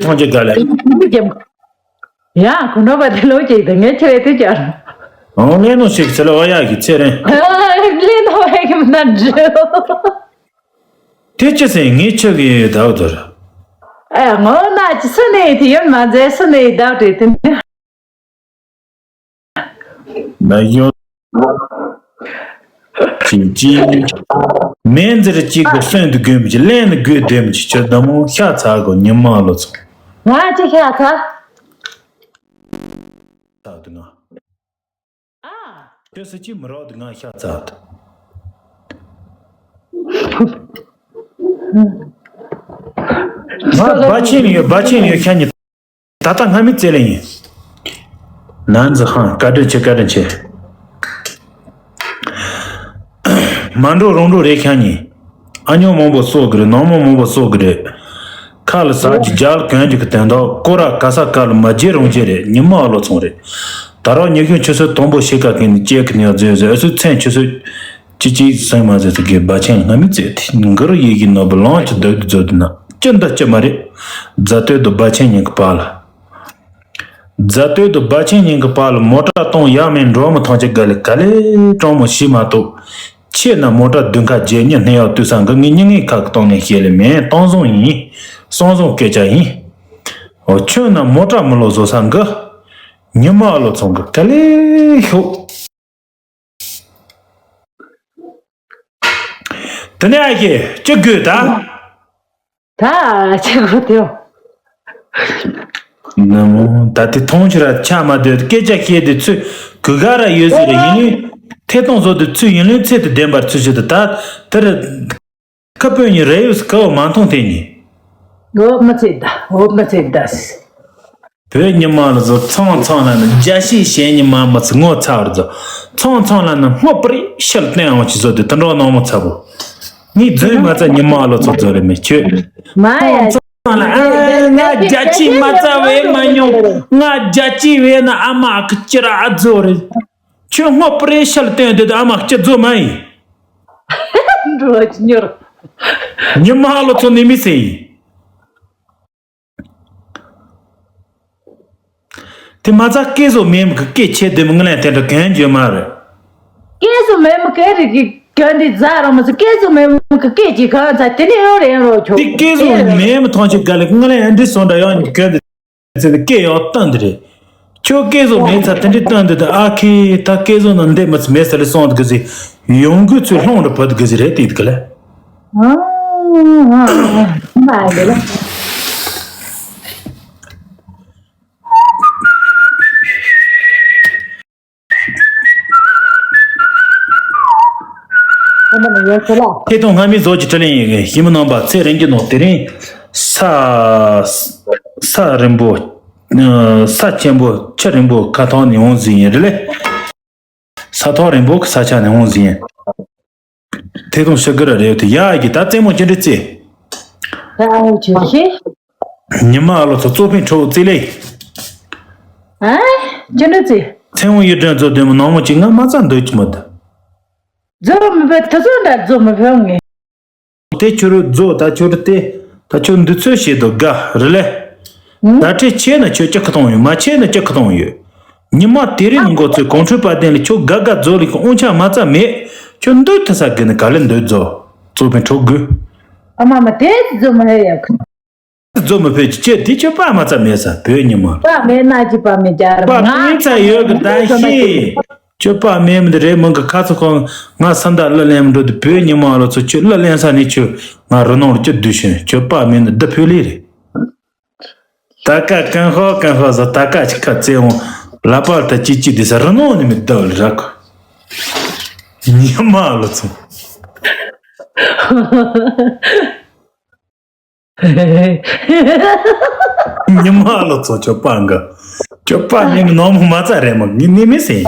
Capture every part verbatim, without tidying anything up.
ཁོང་ཅི་ག་ལེ། ཡང་ཁོ་ནོ་བ་དེ་ལོ་ཅིག་དང་ངས་ཁྱེད་དེ་ཅར། ཨོ་ལེ་ནོ་ཞིག་ཚེ་ལ་བ་ཡག་གི་ཚེ་རིང་། ལེ་ནོ་བ་གི་མ་འདྲི། དེ་ཅི་སེ་ངས་ཆོས་གི་ཡོད་དག་དོར། ཨ་ངོ་ན་ཅི་སུ་ནས་དེ་ཡོད་མ་མཛད་སུ་ནས་དག་དེ་དེ་ནི། ན་ཡོད། ཅིང་ཅིང་། མེ་འཛེར་གཅིག་གི་སོན་དུ་དགོས་མི་ཅི་ལན་དུ་དགོས་དོན་མི་ཅི་ཆོད་དམ་མོ་ཤ་ཚ་གོ་ཉི་མ་ལོ་ཚོ། ང་ཅི་ཤ་ཚ། ད་དུ་ང་། ཨ། ཁྱོད་སུ་ཅི་མི་རོགས་དུ་ང་ཤ་ཚ་དུ། ང་བ་ཆེན་ཡོད་བ་ཆེན་ཡོད་ཤ་ཉི། ད་ལྟ་སྔ་མི་བཙལ་ལེ་ཡིན། ནན་ཛི་ཧང་བཀའ་དྲིན་ཆེ་བཀའ་དྲིན་ཆེ། མ་འགྲོ་རང་འགྲོ་རེད་ཁྱང་ཉིན། ཨ་ཉོ་མང་པོ་གསོག་གི་རེད་ནང་མོ་མང་པོ་གསོག་གི་རེད། ཁ་ལ་ཟ་གི་རྒྱལ་གོན་གི་གི་དོན་དག་ཀོ་ར་ག་ས་ག་ལ་མ་བརྗེད་རང་བརྗེད་རེད་ཉི་མ་ཨ་ལོ་ཚོང་རེད། ད་རོག་ཉི་ཤུ་ཆུ་ཚོད་དང་པོ་ཤི་ཁ་གི་ནི་ཅེ་གི་ནི་ཡ་ཛོས་ཟེར་ཨ་སུ་མཚན་ཆུ་ཚོད། ཅི་ཅིག་སེང་མ་ཟེར་ཚུལ་གྱི་སྦ་ཆེན་སྔ་མི་བཙལ་ཏེ་མགུར་ཡི་གི་ནོར་བུ་ལོངས་ཀྱི་སྡོད་དུ་མཛོད་དུ་ན་ཅི་འདི་ཅི་མ་རེད། རྫ་སྟོད་དུ་སྦ་ཆེན་ཉིན་གི་པ་ལ། རྫ་སྟོད་དུ་སྦ་ཆེན་ཉིན་གི་པ་ལ་མོ་ཊ་གཏོང་ཡག་མེད་འགྲོ་མི་ཐང་ཆེ་ག་ལེ་ག་ལེ་གྲོང་མོ་ཤི་མ་གཏོགས། ཆེ་ན་མོ་ཊ་བདུན་ཁ་བརྒྱད་ཉི་སྣེ་ཡག་དུས་སང་གི་ངའི་སྙིང་ངའི་ཁ་གི་གཏོང་ནས་བཤད་ལེ་མེད་གཏོང་བཟང་ཡིན། སོང་བཟང་སྐད་ཆ་ཡིན། འོ་ཁྱོད་ན་མོ་ཊ་མི་ལོ་བཟོ་སང་གི་ཉི་མ་ཨ་ལོ་ཚོང་གི་ག་ལེ་ཤོག་དེ་ནས་ཨ་ཁྱེད་ཅི་དགོས་ད། ད་ཅི་དགོས་དེ། ནམ་ད་དེ་མཐོང་ཆུ་ར་ཆ་མ་སྡོད་སྐད་ཆ་བཤད་དེ་ཚུ་གུ་ག་ར་ཡོད་ཟེར་ཡིན་ནི། ཐད་གཏོང་བཟོ་དེ་ཚུ་ཡིན་ལོན་ཚད་དུ་ལྡན་པར་ཚུལ་བྱེད་དུ་ད་དེར། ཁ་སྤོས་ཉིན་རེ་ཡོད་སྐལ་བ་མ་མཐོང་དེ་ཉིན། འོ་མི་ཚེ་ད་འོ་མི་ཚེ་ད། བོད་ཉི་མ་ལ་ཟོ་ཚང་ཚང་ལ་ནི་རྒྱ་ཤི་གཞན་ཉི་མ་མི་ཚེ་ངོ་ཚ་བར་ཟོ། ཚང་ཚང་ལ་ནི་སྔོ་པྲི་ཤལ་བསྟན་འོང་ཅི་ཟོ་དེ་དུ་འགྲོ་ནང་མོ་ཚ་བོ། ངའི་རྫུན་མ་ཚ་ཉི་མ་ལོ་ཚོ་ཚོ་རེ་མི་ཁྱོད། མ་ཡ། ཚང་ལ་ཨ་ང་རྒྱ་ཆི་མ་ཚ་བས་མ་མྱོང་། ང་རྒྱ་ཆི་བས་ན་ཨ་མ་ཁི་ཅི་ར་ཨ་ཛོ་རེ། ཁྱོད་སྔོ་པྲེ་ཤལ་བསྟན་དེ་ཨ་མ་སྐྱི་རྫོ་མ་ཡིན། འགྲོ་ཅི་མྱུར། ཉི་མ་ལོ་ཚོ་ནི་མི་སེ་ཡིན། དེ་མ་ཚ་སྐད་བཟོ་མེད་མི་གི་སྐད་ཆེ་དེ་མི་ངི་ལན་དེ་འདྲ་གན་འཇོན་མ་རེད། སྐད་བཟོ་མེད་མི་སྐད་རིག་གི་གན་དེ་རྫ་རང་མ་ཚ་སྐད་བཟོ་མེད་མི་གི་སྐད་ཅིག་གང་ཚ་དེ་ནས་ཡོང་རེད་ཡོང་རོགས་ཆོག་དེ་སྐད་བཟོ་མེད་མི་ཐོང་ཆེ་ག་ལེ་ངི་ལན་འདི་སོང་འདྲ་ཡོང་གན་དེ། ཚེ་དེ་སྐད་ཡག་བཏང་དེ་རེད། ཁྱོད་སྐད་བཟོ་མེད་ཚ་དེ་འདྲའི་བཏང་དེ་དེ་ཨ་ཁེ་ད་སྐད་བཟོ་ན་འདི་མི་ཚེ་མེད་ས་ལས་སོང་དེ་གི་ཟེ། ཡོང་གི་ཚུལ་ལྷོང་རུ་བུད་གི་ཟེ་རེད་དེ་གི་ལ། ཨ་ཨ་ཨ་ཨ་ཨ་ཨ། ཁོ་མོ་ནི་ཡོད་ཚོད་ལ། ཐད་གཏོང་སྔ་མའི་ཟོག་གི་དྲི་ལན་ཡིན་གི་ཞི་མི་རྣམ་པ་ཚེ་རིང་གི་ནང་དེ་རིང་ས་ས་རིང་པོ་ས་ཆེན་པོ་ཆུ་རིང་པོ་ཁ་ཐང་ནས་འོང་ཟིན་ཡིན་རེད་ལེ། ས་ཐོག་རིང་པོ་གི་ས་ཆ་ནས་འོང་ཟིན་ཡིན། ཐད་གཏོང་ཤི་གི་ར་རེད་དེ་ཡ་གི་ད་རྩེད་མོ་ཅི་འདྲ་རྩེ། ཨ་ཆོས་ཤེས། ཉི་མ་ཨ་ལོ་ཚོ་གཙོ་ཕན་ཁྲོ་བོ་རྩེ་ལེ། ཨ། ཅི་འདྲ་རྩེ། ཚེ་དབང་ཡུལ་དྲན་ཚོ་དེ་མོ་ནང་མོ་ཅིག་ང་མ་རྩ་འདོད་ཀྱི་མོ་དུ། རྫོ་མི་ཕོད་ཐུ་ཚོ་འདྲ་རྫོ་མི་ཕོད་ངེ། དེ་ཁྱོད་རུ་རྫོ་ད་ཁྱོད་རུ་དེ་ད་ཁྱོད་འདི་ཚོད་བྱེད་དོ་དགའ་རི་ལེ། ད་ཁྲེ་ཆེ་ན་ཁྱོད་ཅི་ཁ་གཏོང་ཡོད་མ་ཆེ་ན་ཅི་ཁ་གཏོང་ཡོད། ཉི་མ་དེ་རིང་མགོ་ཚོས་གོང་ཁྲོས་པ་ལྡན་ལ་ཁྱོད་དགའ་དགའ་རྫོ་ལི་ཁོ་ཨོང་ཆ་མ་རྩ་མེད་ཁྱོད་འདོད་ཐུ་ས་དགི་ནི་ག་ལེ་འདོད་རྫོ་གཙོ་ཕན་ཁྲོ་དགོས། ཨ་མ་མ་དེ་རྫོ་མི་ཧེ་ཡ་ཁུ། རྫོ་མི་ཕོད་ཀྱི་ཁྱེད་དེ་ཁྱོད་པ་མ་རྩ་མེད་ས་བོད་ཉི་མ། པ་མེད་ན་ཅི་པ་མེད་ཀྱ་ར་པ་ང་ཕན་ཚ་ཡོད་གི་ད་ཤི། ཁྱོད་པ་མེད་མི་འདི་རེད་མང་གི་ཁ་ཚ་ཁོང་ང་ས་མདའ་གླུ་ལེན་འགྲོ་དུ་བོད་ཉི་མ་ལོ་ཚོ་ཁྱོད་གླུ་ལེན་ས་ནི་ཁྱོད་ང་རུ་ནང་རུ་ཁྱོད་བསྡུས་ཤིང་ཁྱོད་པ་མེད་ནི་འདི་ཕོད་ལི་རེད། ད་ཀ་ཀན་ཧོ་ཀན་ཧོ་ཟ་ད་ཀ་ཅི་ཁ་རྩེ་འོང་ལ་པར་ད་ཅི་ཅི་འདི་ས་རུ་ནང་ནི་མི་ལྡབ་ལི་ར་ཁོ་ཉི་མ་ལོ་ཚོ། ཉི་མ་ལོ་ཚོ་ཁྱོད་པ་འགའ། ཁྱོད་པ་ནི་མི་ནོར་མོ་མ་རྩ་རེད་མོ་ངི་ནི་མི་སེ།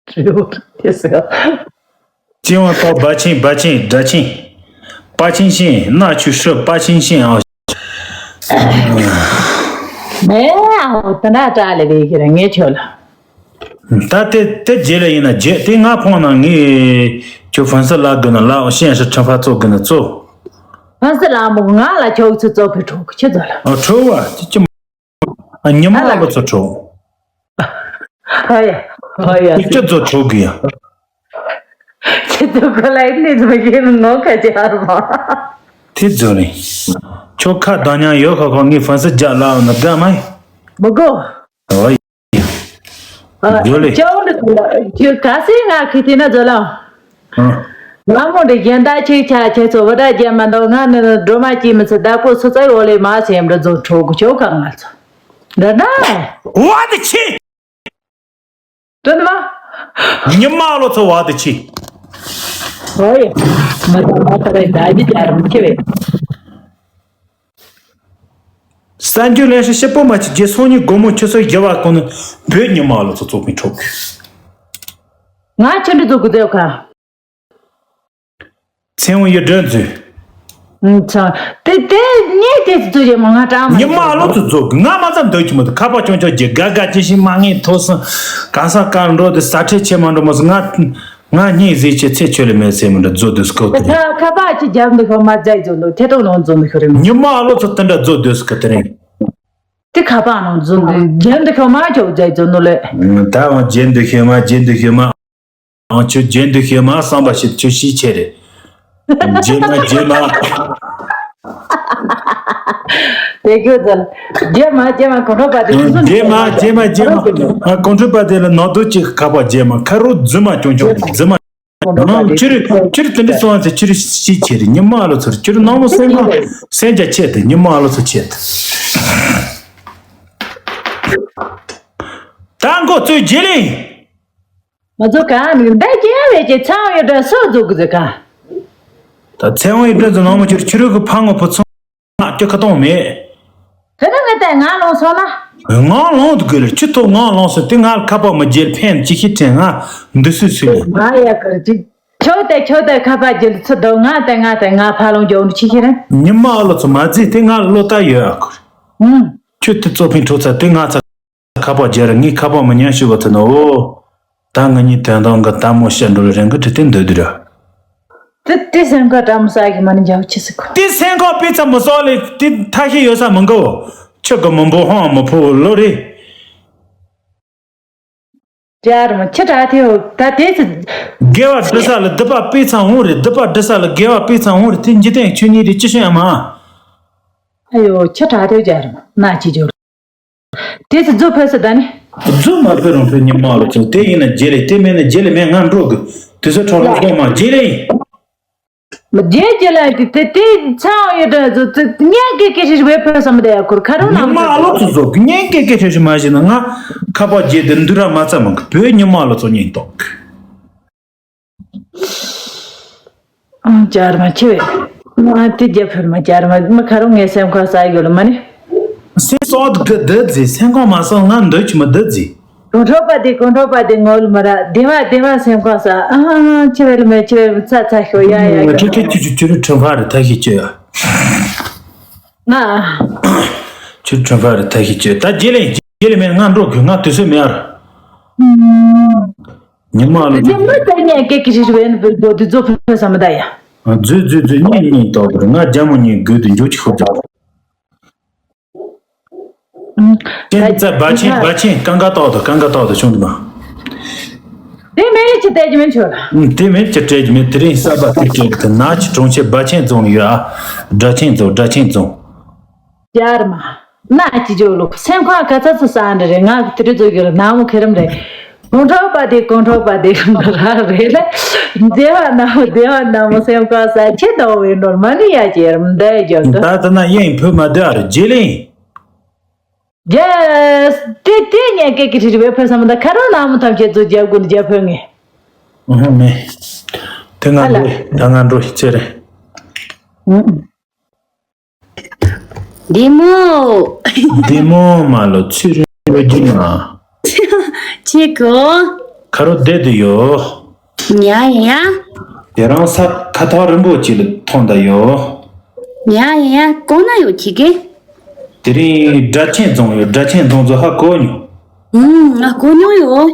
ཅི་ཡོད་དེ་ཟེར། ཅི་ཡང་ཏོག་སྦ་ཆེན་སྦ་ཆེན་སྦྲ་ཆེན། པ་ཆེན་ཆེན་སྣ་ཆུ་ཧྲི་པ་ཆེན་ཆེན་ཨ། མེ་ཨ་ཧོ་ད་ན་ཏྲ་ལེ་བེ་ཁྱེད་རང་ངས་ཁྱོད་ལ། ད་དེ་དེ་རྗེས་ལ་ཡིན་ན་རྗེས་དེ་ང་ཕོང་ན་ངས་ཁྱོད་ཧྥན་སི་ལ་དགོས་ན་ལ་ཤེན་ཧྲི་ཁྲི་ཕ་ཚོ་དགོས་ན་ཚོ། ཧན་སི་ལ་མོ་ང་ལ་ཁྱོད་ཚོ་ཙོ་ཕི་ཁྲོ་གི་ཆི་ཙོ་ལ། ཨ་ཁྲོ་བ་ཅི་ཅི་མ། ཨ་ཉི་མ་ཨ་ལ་ལོ་ཚོ་ཁྲོ། ཨ་ཡ། ཨ་ཡ། ཅི་ཅི་ཙོ་ཁྲོ་གི་ཡ། ཁྱེད་ཚོ་ག་ལ་ཡིན་ནི་ཙོ་ཡིན་ནོ་ཁ་ཅི་ཨ་རུ་མ། དེ་ཙོ་རེད། ཁྱོད་ཁ་གདངས་ཉང་ཡོད་ཁ་ཁོ་ངའི་ཧན་སི་རྒྱ་ལ་ཨ་ན་དགའ་མ་ཡིན། མི་དགོ། ཨོ་ཡ། ཨ། ཇོ་ལེ། ཅའོ་ལེ། ཁྱོད་ག་སེ་ང་ཁི་ཏི་ན་ཛོ་ལ། ཨ། ང་མོ་འདི་གཞན་དག་ཅིག་ཆ་ཁྱེད་ཚོ་བ་དག་རྒྱ་མ་འདུག་ང་ནི་སྒྲོལ་མ་སྐྱེས་མི་ཚེ་བདག་པོ་སུ་ཚ་ཡོད་ལེ་མ་སེམས་འདྲ་ཛོ་ཁྲོ་གི་ཁྱོད་ག་ང་ཚོ། འདྲ་ན། བ་དེ་ཆི། དོན་མ། ཉི་མ་ལོ་ཚོ་བ་དེ་ཆི། ཨོ་ཡ། མ་ད་མ་ད་རེ་ད་ཅི་ཅར་མི་ཆེ་བས། གསར་འགྱུར་ལེན་ཤེས་ཤེས་པོ་མ་ཅིག་རྗེས་སོང་ཉིན་དགོང་མོ་ཆུ་ཚོད་བཞི་བ་གོང་ནས་བོད་ཉི་མ་ལོ་ཚོ་ཚོགས་པའི་འཕྲོ་གི། ང་ཆུ་འདྲི་འཛུགས་དགོས་ཁ། ཚེ་དབང་གཡུ་སྒྲོན་མཛོད། ཚང་། དེ་དེ་ངས་དེ་ཚོ་ཡེ་མ་ང་ཀྲང་མ་ཉི་མ་ལོ་ཚོ་རྫོགས་གི་ང་མ་ཙམ་འདོད་ཀྱི་མ་འདུག་ཁ་པར་ཅོང་ཅོག་རྒྱུ་དགའ་དགའ་ཅི་ཞིག་མ་ངས་ཐོག་སོང་། གང་ས་གར་འགྲོ་དེ་ས་ཁྲལ་ཆེ་མ་འགྲོ་མ་སོང་ང་། ང་སྙིང་རྗེ་ཆེ་ཚེ་ཆོས་ལ་མེད་ཟེར་མི་འདྲ་རྫོགས་དུས་སྐབས་དེ་རེད། ཁ་པར་ཅི་རྒྱབ་འདུག་ཤོག་མ་རྫས་རྫོགས་འདུག་ཐེ་ཏོག་ནང་རྫོགས་འདུག་ཤོག་རེད། ཉི་མ་ལོ་ཚོ་དེ་འདྲ་རྫོགས་དུས་སྐབས་དེ་རེད། དེ་ཁ་པར་ནང་རྫོགས་འདུག་རྒྱབ་འདུག་ཤོག་མ་ཅོག་རྫས་རྫོགས་འདུག་ལེ། ད་འང་རྒྱབ་འདུག་ཤོག་མ་རྒྱབ་འདུག་ཤོག་མ། འང་ཁྱོད་རྒྱབ་འདུག་ཤོག་མ་བསམ་པ་ཞིག་ཁྱོད་ཤེས་ཆེ་རེད། རྒྱབ་མ་རྒྱབ་མ། དེ་ཁྱོད་ཚོ་རྒྱབ་མ་རྒྱབ་མ་གོང་ཁྲོ་པ་དེ་ཁྱོད་ཚོ་རྒྱབ་མ་རྒྱབ་མ་རྒྱབ་མ། གོང་ཁྲོ་པ་དེ་ལ་ནོར་འདུག་ཅིག་ཁ་པར་རྒྱབ་མ་ཁ་རུ་རྫུན་མ་ཀྱོང་ཀྱོང་རྫུན་མ། ནང་ཕྱིར་ཕྱིར་དེ་འདྲ་སོང་ཚེ་ཕྱིར་ཤི་ཆེ་རེད། ཉི་མ་ལོ་ཚོར་ཕྱིར་ནང་མོ་སེམས་ཁ་སེམས་རྒྱ་ཆེ་དེ་ཉི་མ་ལོ་ཚོ་ཆེ་དེ། ད་མགོ་ཚོས་རྗེས་ལེན། མ་ཚོ་གང་ནི་འདའ་རྒྱལ་བས་ཀྱི་ཚང་ཡོད་འདྲ་སོ་རྫོགས་གི་ཟེར་ག་ད་ཚེ་དབང་ཡོད་འདྲ་ཚོ་ནང་མོ་ཕྱིར་ཕྱི་རོལ་གི་ཕ་ངོ་ཕུ་ཚོང་ང་སྐྱོ་ཁ་གཏོང་མེད། དེ་ནི་ངས་ད་ང་ལོང་སོང་ན། ང་ལོང་དུ་དགོས་ལ་ཁྱི་ཐོག་ང་ལོང་སོང་དེ་ང་ལ་ཁ་པར་མི་རྒྱལ་ཕན་ཅི་ཤི་དྲན་ང་འདི་སུས་སུས་ལ། ང་ཡ་གར་ཅིག་ཁྱོད་དེ་ཁྱོད་དེ་ཁ་པར་རྒྱལ་ཚུལ་དོ་ང་དེ་ང་དེ་ང་ཕ་ལོང་རྒྱོ་འདི་ཆི་ཤི་རེད། ཉི་མ་ཨ་ལོ་ཚོ་མ་རྫིས་དེ་ང་ལ་བློ་ལྟ་ཡོད་ཨ་ཁུར། ཨུམ། ཁྱོད་དེ་ཙོ་ཕིན་འཕྲོ་ཚ་དེ་ང་ཚ། ཁ་པར་རྒྱལ་ར་ངའི་ཁ་པར་མི་ཉན་ཞུ་བ་ཐུ་ནོ། ད་ང་གཉིས་དོན་དག་འགའ་ལྟད་མོ་བཤད་འགྲོ་ལ་རན་གི་དྲི་དེ་འདོད་དུ་ར། དེ་དེ་སེམས་ཁ་བཀྲ་མོ་ས་གི་མ་ནི་འཇའ་ཆི་སི་ཁོ། དེ་སེམས་ཁ་དཔེ་ཚ་མི་སོག་ལེ་དེ་ཐ་ཤི་ཡོད་ས་མི་འགའ་བོ། ཁྱི་གི་མི་འབོ་ཧང་མི་ཕོ་ལོ་རེ། རྒྱལ་མ་ཁྱི་དྲག་ཐེའོ་ད་དེ་ཚི། དགེ་བ་འདི་ས་ལ་སྡིག་པ་དཔེ་ཚ་འོང་རེད། སྡིག་པ་འདི་ས་ལ་དགེ་བ་དཔེ་ཚ་འོང་རེད། དེ་འཇིག་རྟེན་ཆོས་ཉིད་རེད་ཅི་ཤོད་ཡ་མ། ཨ་ཡོ་ཁྱི་དྲག་ཐེའོ་རྒྱལ་མ་ན་ཅི་འཇོར། དེ་ཚོ་རྫུ་ཕོད་ས་ད་ནི། རྫུ་མ་ཕོད་རུང་ཕོད་ཉི་མ་ལོ་ཚོ་དེ་ཡིན་ན་རྗེས་ལེ་དེ་མེད་ན་རྗེས་ལེ་མེད་ང་འགྲོ་དགོས་དེ་ཚོ་ཁྲོ་ལོ་སོང་མ་རྗེས་ལེ་ཡིན། མ་རྗེས་རྗེས་ལེ་དེ་དེ་དེ་ཚང་ཡོད་དྲ་ཚོ་དེ་ཉན་ཀེ་ཀེ་ཧྲི་ཧྲི་བའི་ཕོད་ས་མ་དེ་ཡ་ཁུར་ཁ་རུ་ཉི་ནང་མ་ལོ་ཚོ་ཚོ་ཉན་ཀེ་ཀེ་ཧྲི་ཧྲི་མ་བྱེད་ན་ང་ཁ་པར་རྗེས་དེ་འདུ་ར་མ་ཚ་མང་གི་བོད་ཉི་མ་ལོ་ཚོ་ཉན་ཏོག་ཨང་ཅར་མ་ཆེ་བས། ང་དེ་རྒྱབ་ཕུར་མ་ཅར་མ་མ་ཁ་རུ་ངའི་སེམས་ཁ་ས་ཡོད་ལ་མ་ནི། སེམས་སོགས་གི་བདུད་རྫི་སེམས་ཁོང་མ་སོང་ང་འདོད་ཆུ་མ་བདུད་རྫི། གོང་ཁྲོ་པ་དེ་གོང་ཁྲོ་པ་དེ་ངོ་ལ་མ་ར་དེ་བ་དེ་བ་སེམས་ཁ་ས་ཨ་ཧ་ཧ་ཆེ་བས་ལ་མེ་ཆེ་བས་ཚ་ཚ་ཤོ་ཡ་ཡ་ཡ། ཁྱོད་ཁྱོད་ཁྱོད་ཁྱོད་ཁྱོད་ཁྲོན་ཕ་རེ་ཐ་ཤི་ཁྱོད་ཡ། ང་། ཁྱོད་ཁྲོན་ཕ་རེ་ཐ་ཤི་ཁྱོད་ད་རྗེས་ལེན་རྗེས་ལེན་མེད་ང་འགྲོ་དགོས་ང་དུས་ཚོད་མེད་ཨ་ར། ཉི་མ་ལོ་ཚོ། ཉི་མ་ད་ཉན་ཀེ་ཀེ་ཧྲི་ཧྲི་བའི་ནི་བུ་དེ་ཚོ་ཕུ་ཕུ་ས་མ་ད་ཡ། རྫུས་རྫུས་རྫུས་གཉིད་གཉིད་ཏོག་གི་རེད་ང་རྒྱ་མོ་གཉིས་དགོས་དུ་འཇུག་ཅིག་ཤོར་ཀྱང་། ཁྱེད་རྩ་སྦ་ཆེན་སྦ་ཆེན་ཀང་ཀ་ཏོག་ཏོ་ཀང་ཀ་ཏོག་ཏོ་བྱུང་འདུག་མ། དེ་མེད་ཅི་སྤྲད་ཀྱི་མིན་ཆོག་ལ། དེ་མེད་ཅི་སྤྲད་ཀྱི་མིན་དེ་རིང་གསར་པ་དེ་སྤྲད་ཀྱི་དེ་ནག་ཆུ་གྲོང་ཁྱེར་སྦ་ཆེན་རྫོང་ཡོད་ཨ། སྦྲ་ཆེན་རྫོང་སྦྲ་ཆེན་རྫོང་། རྒྱལ་མ། ན་ཅི་ཇོ་ལུག་སེམས་ཁོང་ག་ཚ་ཚ་ས་འདྲ་རེད་ང་གི་དེ་རིང་ཚོ་གི་ལ་ནག་མོ་ཁེ་རམ་རེད། གོང་ཁྲོ་པ་དེ་གོང་ཁྲོ་པ་དེ་ར་རེད་ལ། མཛེས་པ་ནག་མོ་བདེ་བ་ནག་མོ་སེམས་ཁོང་ས་ཁྱེད་ལྟ་བུ་ཡིན་འགྲོ་མ་ནི་ཡ་ཅེ་རམ་འདའི་རྒྱབ་འདུག་ད་ད་ན་ཡིན་བུ་མ་འདི་ཨ་རུ་རྗེས་ལེན། རྒྱལ། དེ་དེ་ཉན་ཀེ་ཀེ་ཁྲི་ཁྲི་བའི་ཕེ་ས་མ་ད་ཁ་རོ་ནག་མོ་ཐམས་ཅད་ཚོ་རྒྱབ་དགོས་ནི་རྒྱབ་ཕོད་ངེས། ཨ་ཧ་མེ། དེ་ང་ཨ་ལ། འགྲོ་ད་ང་འགྲོ་ཤི་ཚེ་རེད། ཨུ། བདེ་མོ། བདེ་མོ་མ་ལོ་ཚུལ་རིང་བའི་རྒྱུ་མ། ཆེ་གོ། ཁ་རོ་བསྡད་དུ་ཡོད། ཉ་ཡ། དེ་རང་ས་ཁ་ཐག་རིང་པོ་ཅིག་ལ་ཐོན་ད་ཡོད། ཉ་ཡ་གོང་ན་ཡོད་ཁྱི་གེ། དེ་རིང་སྦྲ་ཆེན་རྫོང་ཡོད་སྦྲ་ཆེན་རྫོང་ཚོ་ཧ་གོ་མྱོང་། ཨུམ་ང་གོ་མྱོང་ཡོད།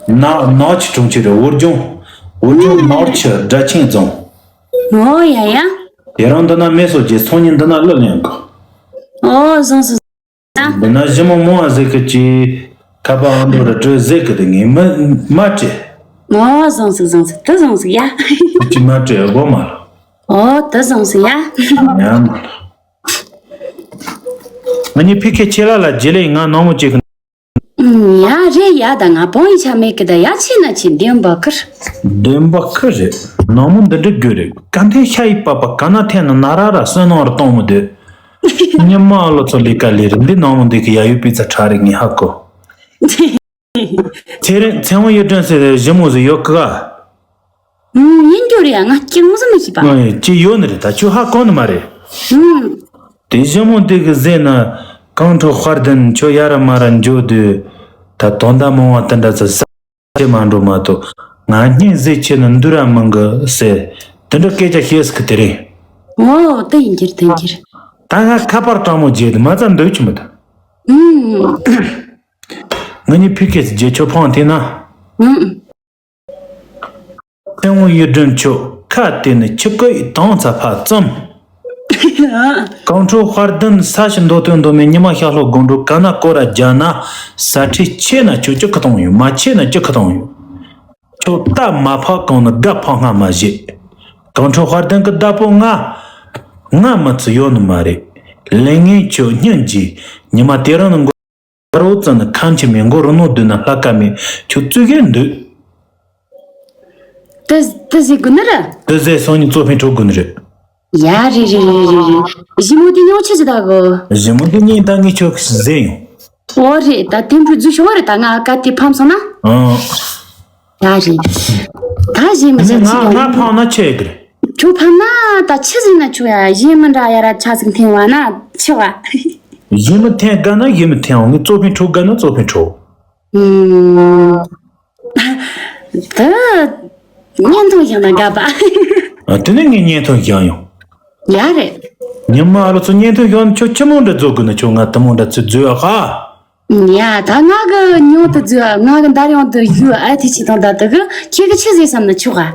ན་ནག་ཆུ་གྲོང་ཁྱེར་རེད་འོར་ལྗོངས། འོར་ལྗོངས་ནག་ཆུ་སྦྲ་ཆེན་རྫོང་། ཨོ་ཡ་ཡ། དེ་རང་འདི་ན་མེད་སོ་རྒྱལ་ཚོང་ཉིན་འདི་ན་གླུ་ལེན་གོ། ཨོ་བཟང་སོ། འདི་ན་ཞི་མོ་མོ་བ་ཟེར་གི་ཅི། ཁ་པ་ཨ་འདྲོ་ར་སྤྲོད་ཟེར་གི་དེ་ངས་མི་མ་སྤྲད། ཨོ་བཟང་སོ་བཟང་སོ་དེ་བཟང་སོ་ཡ། ཅི་མ་སྤྲད་དགོ་མ་ལ། ཨོ་དེ་བཟང་སོ་ཡ། ཉ་མ་ལ། ང་གཉིས་ཕི་ཁེ་ཆེ་ལ་ལ་རྗེས་ལས་ང་ནང་མོ་ཅིག་ཡ་རེད་ཡ། ད་ང་བང་ཡི་ཆ་མེད་གི། ད་ཡ་ཆེ་ན་ཆེ་བདེན་པ་ཁུར། བདེན་པ་ཁུར་རེད། ནང་མོ་འདི་འདྲ་རྒྱུ་རེད། ག་འཐེན་ཤ་ཡི་པ་པ་ག་ན་འཐེན་ན་ན་ར་ར་སོན་ནང་ར་གཏོང་མི་འདོད། ཉི་མ་ཨ་ལོ་ཚོ་ལས་ཀ་ལས་རེད། འདི་ནང་མོ་འདི་གི་ཡ་ཡུ་པི་ཙ་ཁྲ་རེད། ངས་ཧ་གོ། ཚེ་རིང་ཚེ་དབང་གཡུ་སྒྲོན་ཟེར་ཞི་མོ་ཟིག་ཡོད་གི་ག། ཨུམ། ཡིན་རྒྱུ་རེད་ཡ། ང་སྐྱིད་ངོ་ཟིག་མི་ཤེས་པ། ཨ་ཅི་ཡོད་ནི་རེད། ད་ཁྱོད་ཧ་གོ་ནི་མ་རེད། ཨུམ། དེ་ཞི་མོ་འདི་གི་ཟེར་ན། གངས་ཁྲོད་དཔལ་ལྡན་ཁྱོད་ཡ་ར་མ་ར་འཇོག་དུས། ད་དོན་དག་མང་བ་དེ་འདྲ་ཚོ་ས་ཆེ་མ་འགྲོ་མ་གཏོགས། ང་སྙིང་ཟེར་ཆེ་ན་འདུ་ར་མི་འགི་ཟེར། དེ་འདྲ་སྐད་ཆ་བཤད་ཟིག་གི་དེ་རིང་། ཨོ་དེ་ཡིན་གྱིར་དེ་ཡིན་གྱིར། ད་ང་ཁ་པར་སྤྲང་མོ་བརྗེད་དུ་མ་ཙམ་འདོད་ཆུ་མི་ད། ཨུམ། ང་གཉིས་ཕི་ཁེ་སི་རྗེས་ཆོ་ཕང་དེ་ན། ཨུམ། ཐེ་བོང་གཡུ་སྒྲོན་མཆོག་ཁ་དེ་ནི་ཁྱི་ཀོ་ཡི་དང་ཚ་ཕ་ཙམ། གངས་ཁྲོད་དཔལ་ལྡན་ས་ཞིང་མདོ་སྟོན་མདོ་མེད་ཉི་མ་ཤར་ལྷོ་དགོང་དྲོ་ག་ན་སྐོར་ར་རྒྱ་ན། ས་ཁྲི་ཆེ་ན་ཁྱོད་ཅི་ཁ་གཏོང་ཡོད། མ་ཆེ་ན་ཅི་ཁ་གཏོང་ཡོད། ཁྱོད་རྟ་མ་ཕག་གང་ནི་རྒ་ཕག་སྔ་མ་བཞེས། གངས་ཁྲོད་དཔལ་ལྡན་གི་བདག་པོ་ང་། ང་མི་ཚེ་ཡོད་ནི་མ་རེད། ལས་ངན་ཁྱོད་སྙིང་རྗེ། ཉི་མ་དེ་རིང་ནི་མགོ། རོ་ཙམ་ནི་ཁམས་ཆེ་མེད། མགོ་རུ་ནོ་བསྡུས་ན་ལྷ་ཀ་མེད། ཁྱོད་བཙུགས་གེ་འདུག་དེ་དེ་ཟེར་དགོས་ནི་རེད། དེ་ཟེར་སང་ཉིན་གཙོ་ཕན་འཕྲོག་དགོས་ནི་རེད། ཡ་རེད་རེད་རེད་རེད་རེད། ཞི་མོ་དེ་ཉོ་ཆི་ཟིག་ད་གོ། ཞི་མོ་དེ་ཉིན་ད་ངས་ཁྱོད་ཟེར་ཡོང་། ཨོ་རེད། ད་དེ་འཕྲོ་རྫུ་ཤོག་རེད། ད་ང་ཀ་དེ་ཕམ་སོང་ན། ཨང་། ད་རེད། ད་ཞི་མོ་ནི་ང་ང་ཕམ་ན་ཆི་ཡོད་གི་རེད། ཁྱོད་ཕམ་ན་ད་ཆི་ཟིག་ན་ཆོག་ཡ། ཞི་མོ་འདྲ་ཡ་ར་ཆ་ཟིག་འཐེན་བ་ན་ཆི་བ། ཞི་མོ་འཐེན་དགའ་ན་ཞི་མོ་འཐེན་འོང་། ངས་གཙོ་ཕན་འཕྲོག་དགའ་ན་གཙོ་ཕན་འཕྲོག་ཨུམ། ད་བརྙན་ཐུང་བཞག་ན་དགའ་པ། ཨ། དེ་ནས་ངས་བརྙན་ཐུང་བཞག་ཡོང་། ཡ་རེད། ཉི་མ་ཨ་ལོ་ཚོ་བརྙན་ཐུང་བཞག་ན་ཁྱོད་ཆི་མོ་འདྲ་བཟོ་དགོས་ན། ཁྱོད་ང་དེ་མོ་འདྲ་ཚོད་བཟོས་ཨ་ཧ། ཡ་ད་ང་གི་ཉོ་དུ་བཟོས་ཨ། ང་གི་འདར་ཡོང་དུ་ཡོད་ཨ། དེ་ཆི་དང་ད་དུ་གི་ཁྱེད་ཀྱི་ཆི་ཟེར་བསམ་ན་ཆོག་ཨ།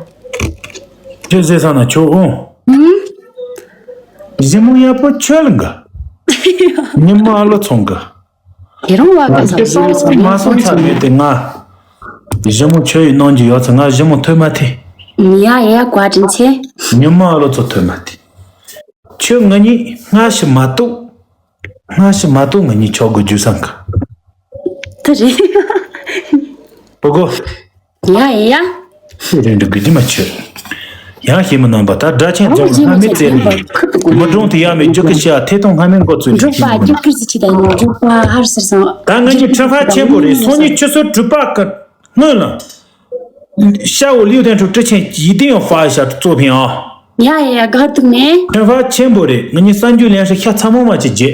ཆི་ཟེར་བསམ་ན་ཆོག་ཨོ། ཨུམ། ཞི་མོ་ཡག་པོ་ཁྱོད་ལ་འགའ། ཉི་མ་ཨ་ལོ་ཚོང་གི། དེ་རིང་བ་ག་ས་ཞི་མོ་ཚོང་མ་སོང་ཚ་མེད་དེ་ང་། ཞི་མོ་ཁྱོད་ཡི་གནང་རྒྱུ་ཡོད་ཚེ་ང་ཞི་མོ་ཐོས་མ་ཐེ། ཡ་ཡ་བཀའ་དྲིན་ཆེ། ཉི་མ་ཨ་ལོ་ཚོ་ཐོས་མ་ཐེ། ཁྱོད་ང་གཉིས་སྔ་ཕྱི་མ་གཏོགས། སྔ་ཕྱི་མ་གཏོགས་ང་གཉིས་ཆོག་དགོས་རྒྱུ་བསམ་གི། དེ་རེད། པོ་གོ། ཡ་ཡ་ཡ། ཁྱོད་རེ་འདྲི་དགོས་རྒྱུ་མ་ཆོད། ཡང་ཞི་མོ་རྣམ་པ། ད་སྒྲ་ཆེན་རྫོང་སྔ་མའི་རྩེ་ནས། མི་གྲོང་དུ་ཡ་མའི་རྒྱུ་སྐར་ཤ་ཐེ་ཐོང་སྔ་མའི་འགོ་ཚུགས་རེད། འབྲོག་པ་རྒྱུ་སྐར་ཟིག་ཆི་ད་ཡིན། འབྲོག་པ་ཧར་སར་སོང་། ད་ང་གཉིས་ཁྲི་ཕ་ཆེན་པོ་རེད། སང་ཉིན་ཆུ་ཚོད་དྲུག་པ་གི་སྔོན་ལ། ཤ་བོ་ལིའུ་ཐན་ཁྲུ་ཀྲི་ཆེན་ཡིད་བརྟན་ཡོང་ཧྥ་ཤ་གཙོ་ཕན་ཨ། ཡ་ཡ་ཡ་དགའ་སྡུག་མེད། ཁྲི་ཕ་ཆེན་པོ་རེད། ང་གཉིས་གསར་འགྱུར་ལེན་ཧྲི་ཤ་ཚ་མོ་མ་ཅི་རྗེ།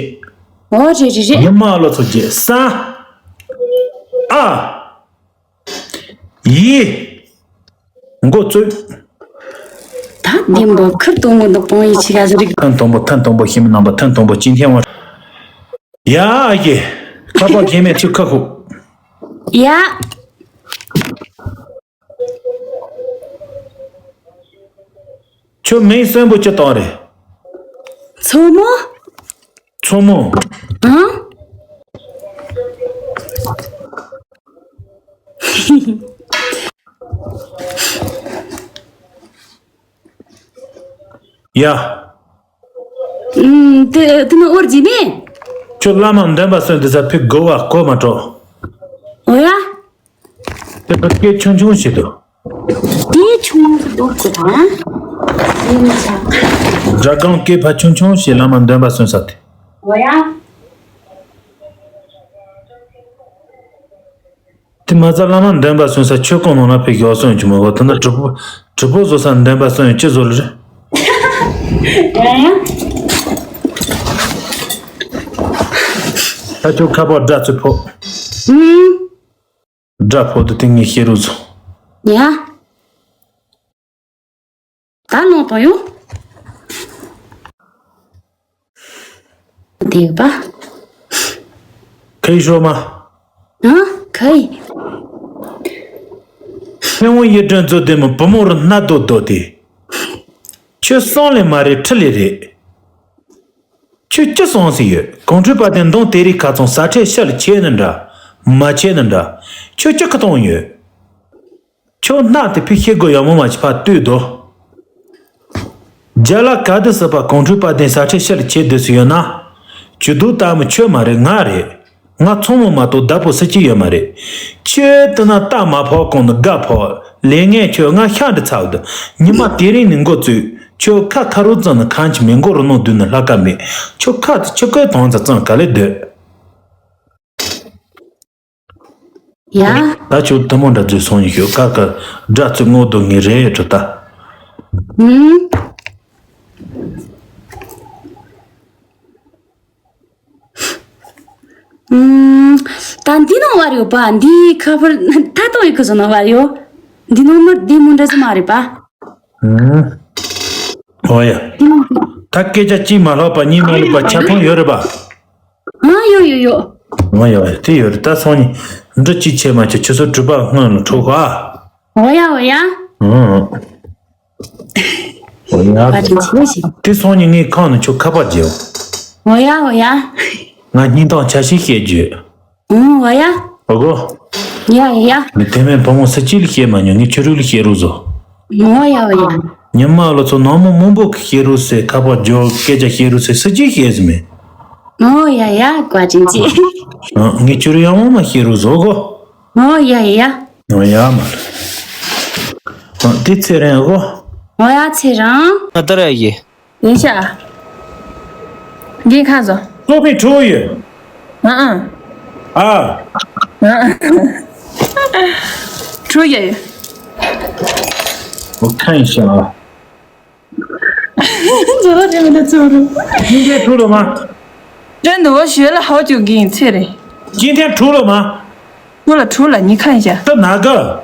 ཨོ་རེད་རེད་རེད། ཉི་མ་ལོ་ཚོ་རྗེ་ས། ཨ། ཡི། མགོ་བཙུགས། ད་བདེན་པ་ཁུར་དོ་མོ་འདུག་པང་ཡི་ཆི་ག་ཟི་རིག་ཐན་དང་པོ་ཐན་དང་པོ་ཞི་མི་རྣམ་པ་ཐན་དང་པོ་ཅིན་ཐན་བ། ཡ་ཨ་ཀེ། ཁ་པར་རྒན་མེད་ཚུལ་ཁ་ཁུག་ཡ། ཁྱོད་མིང་གསོན་པོ་ཅི་བཏང་རེད། མཚོ་མོ། མཚོ་མོ། ཨང་། ཡ། ཨུམ། དེ་དེ་ནི་འོར་ཇི་ནི། ཁྱོད་བླ་མ་འདོན་པ་སོན་དེ་ས་ཕི་གོ་བ་གོ་མ་སྤྲོ། འོ་ཡ། དེ་བུ་སྐད་ཆུང་ཆུང་ཞིག་འདུག་དེ་ཆུང་ཞིག་འདུག་ཅེས་དང་། ཡིན་ཆ། སྒྲ་གང་སྐད་ཕ་ཆུང་ཆུང་ཞིག་བླ་མ་འདོན་པ་སོན་ས་དེ། འོ་ཡ། དེ་མ་རྩ་བླ་མ་འདོན་པ་སོན་ས་ཆོས་ཁོང་ནང་ན་ཕེབས་ཡོག་སོན་གྱི་མོ་གོ། དེ་ན་གྲུབ་པོ་གྲུབ་པོ་བཟོ་ས་འདོན་པ་སོན་ཡོད་ཅི་བཟོ་ལ་རེད། ཡ་ཡ། ད་ཁྱོད་ཁ་པར་སྒྲ་ཚུར་ཕོག་ཨུམ། སྒྲ་ཕོག་ཏུ་དེ་ངས་ཤེས་རུ་བཟོ། ཡ། ད་ནང་དང་ཡོང་། དེ་པ། ཁ་ཡི་ཤོ་མ། ཨ། ཁ་ཡི། ཕན་བོ་ཡི་དྲན་ཚོ་དེ་མོ་བུ་མོ་རུ་སྣ་རྡོ་རྡོ་དེ། ཁྱོད་གསང་ལས་མ་རེད། ཁྲི་ལས་རེད། ཁྱོད་ཅི་གསང་ཟིག་ཡོད། གོང་ཁྲོས་པ་དེ་མདུང་དེ་རིགས་ཁ་ཚང་ས་ཁྲལ་ཤ་ལ་ཆད་ནི་འདྲ། མ་ཆད་ནི་འདྲ། ཁྱོད་ཅི་ཁ་གཏོང་ཡོད། ཁྱོད་སྣ་དེ་ཕི་ཤེས་དགོས་ཡག་མོ་མ་བྱེད་པ་ལྟོས་དོ། རྒྱ་ལ་ག་དུས་སྲིད་པ་གོང་ཁྲོས་པ་དེ་ས་ཁྲལ་ཤ་ལ་ཆད་དུས་སུ་ཡོད་ན། ཇུས་གཏོགས་ལྟ་མི་ཁྱོད་མ་རེད། ང་རེད། ང་ཚང་མ་མ་གཏོགས་བདག་པོ་སུ་གཅིག་ཡོད་མ་རེད། ཁྱོད་ལྟ་ན་རྟ་མ་ཕོག་གོང་ནས་སྒ་ཕོག་ལས་ངན་ཁྱོད་ང་ཤ་འདྲི་ཚར་འདུག་ཉི་མ་དེ་རིང་ནས་འགོ་བཙུགས་ཁྱོད་ཁ་ཁ་རུ་ཙམ་ནས་ཁང་ཆེ་མི་མགོ་རུ་ནང་བསྡུས་ནས་ལྷག་ཀ་མེད། ཁྱོད་ཁ་དེ་ཆུ་ཁོལ་དང་ཙམ་ཙམ་ག་ལེ་སྡོད། ཡ། ད་ཁྱོད་ཐུན་མོང་འདྲ་བརྗོད་སོང་ཡིན་ཤོད་ཀ་ཀ་སྒྲ་ཚིག་ངོ་དོ་ངེས་རེད་འགྲོ་ད། ཨུམ། ཨུམ། ད་འདི་ནང་བར་ཡོད་པ། འདི་ཁ་པར་ད་དང་ཡི་གེ་བཟོ་ནང་བར་ཡོད། འདི་ནང་མི་འདི་མི་འདྲ་ཟི་མ་རེད་པ། ཨུམ། ཨོ་ཡ། ད་སྐད་ཆ་གཅིག་མ་ལྷག་པ་གཉིས་མ་ལྷག་པ་ཆ་ཕང་ཡོད་རེད་པ། ཨ་ཡོད་ཡོད་ཡོད། ཨོ་ཡ་ཡ་དེ་ཡོད་རེད། ད་སང་ཉིན་འབྲི་གཅིག་བྱས་མ་བྱས་ཆུ་ཚོད་དྲུག་པ་སྔོན་ལ་འཕྲོད་ཤག་ཨོ་ཡ་ཨོ་ཡ། ཨུམ། ཨོ་ཡ། བཀའ་དྲིན་ཆེ་ཞེས། དེ་སང་ཉིན་ངས་ཁང་ནས་ཁྱོད་ཁ་པར་བརྗེ། ཨོ་ཡ་ཨོ་ཡ། ང་སྙིང་གཏམ་ཆ་ཤས་བཤད་རྒྱུ། ཨུམ། ཨོ་ཡ། ཨོ་གོ། ཡ་ཡ་ཡ། ངས་དེ་མིན་བུ་མོ་སུ་གཅིག་ལ་བཤད་མ་མྱོང་། ངས་ཁྱོད་རང་ལ་བཤད་རོགས་བཟོ། ཨོ་ཡ་ཨོ་ཡ། ཉི་མ་ལོ་ཚོ་ནང་མི་མང་པོ་གི་བཤད་རོགས་ཟེར། ཁ་པར་རྒྱག་སྐད་ཆ་བཤད་རོགས་ཟེར། སུ་གཅིག་བཤད་ཟིན་མེད། ཨོ་ཡ་ཡ། བཀའ་དྲིན་ཆེ། ཨ། ངས་ཁྱོད་རང་ཡང་མ་བཤད་རོགས་བཟོ་གོ། ཨོ་ཡ་ཡ་ཡ། ཨོ་ཡ་མ་རེད། ཨ། དེ་ཚེ་རིང་གོ། ཨོ་ཡ་ཚེ་རིང་། ང་ལྟར་ཡ་ཡི། ཡིན་ཤག་འདི་ཁ་བཟོ། སོ་པའི་ཁྲོ་ཡོད། ཨ་ཨ། ཨ། ཨ་ཨ། ཁྲོ་ཡ་ཡོད། 我看一下啊。 ཛོ་ལོ་དེ་མི་འདྲ་ཚོ་རུ། 今天出了吗？ 真的，我学了好久给你猜嘞。 今天出了吗？ 出了，出了，你看一下。 这哪个？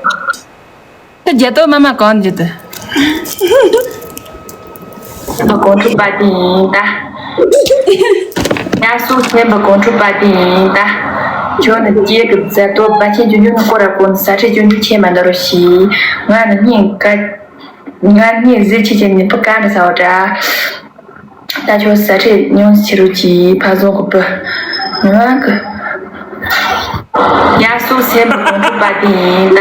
这姐都妈妈讲的。 སེམས་པ་གོང་ཁྲོ་པ་དེ་ཡིན་ད། ཡ་སུ་སེམས་པ་གོང་ཁྲོ་པ་དེ་ཡིན་ད། ཁྱོད་ནི་སྐྱེས་ཀྱི་མཛའ་དོ་བ་ཆེན་ཆུང་ཆུང་ནི་སྐོར་ར་གོ་ནི་ས་ཁྲལ་ཆུང་ཆུང་ཆེ་མ་འདོར་ཞིག་ང་ནི་སྙིང་དཀར། ང་སྙིང་གཟི་ཆེ་ཆེ་ནི་ཕུ་ཀ་ནི་ས་འོ་འདྲ། ད་ཁྱོད་ས་ཁྲལ་ཉུང་ཆེ་རུ་གྱིས་ཕ་བཟང་གི་བུ། ང་གི། ཡ་སུ་སེམས་པ་གོང་ཁྲོ་པ་དེ་ཡིན་ད།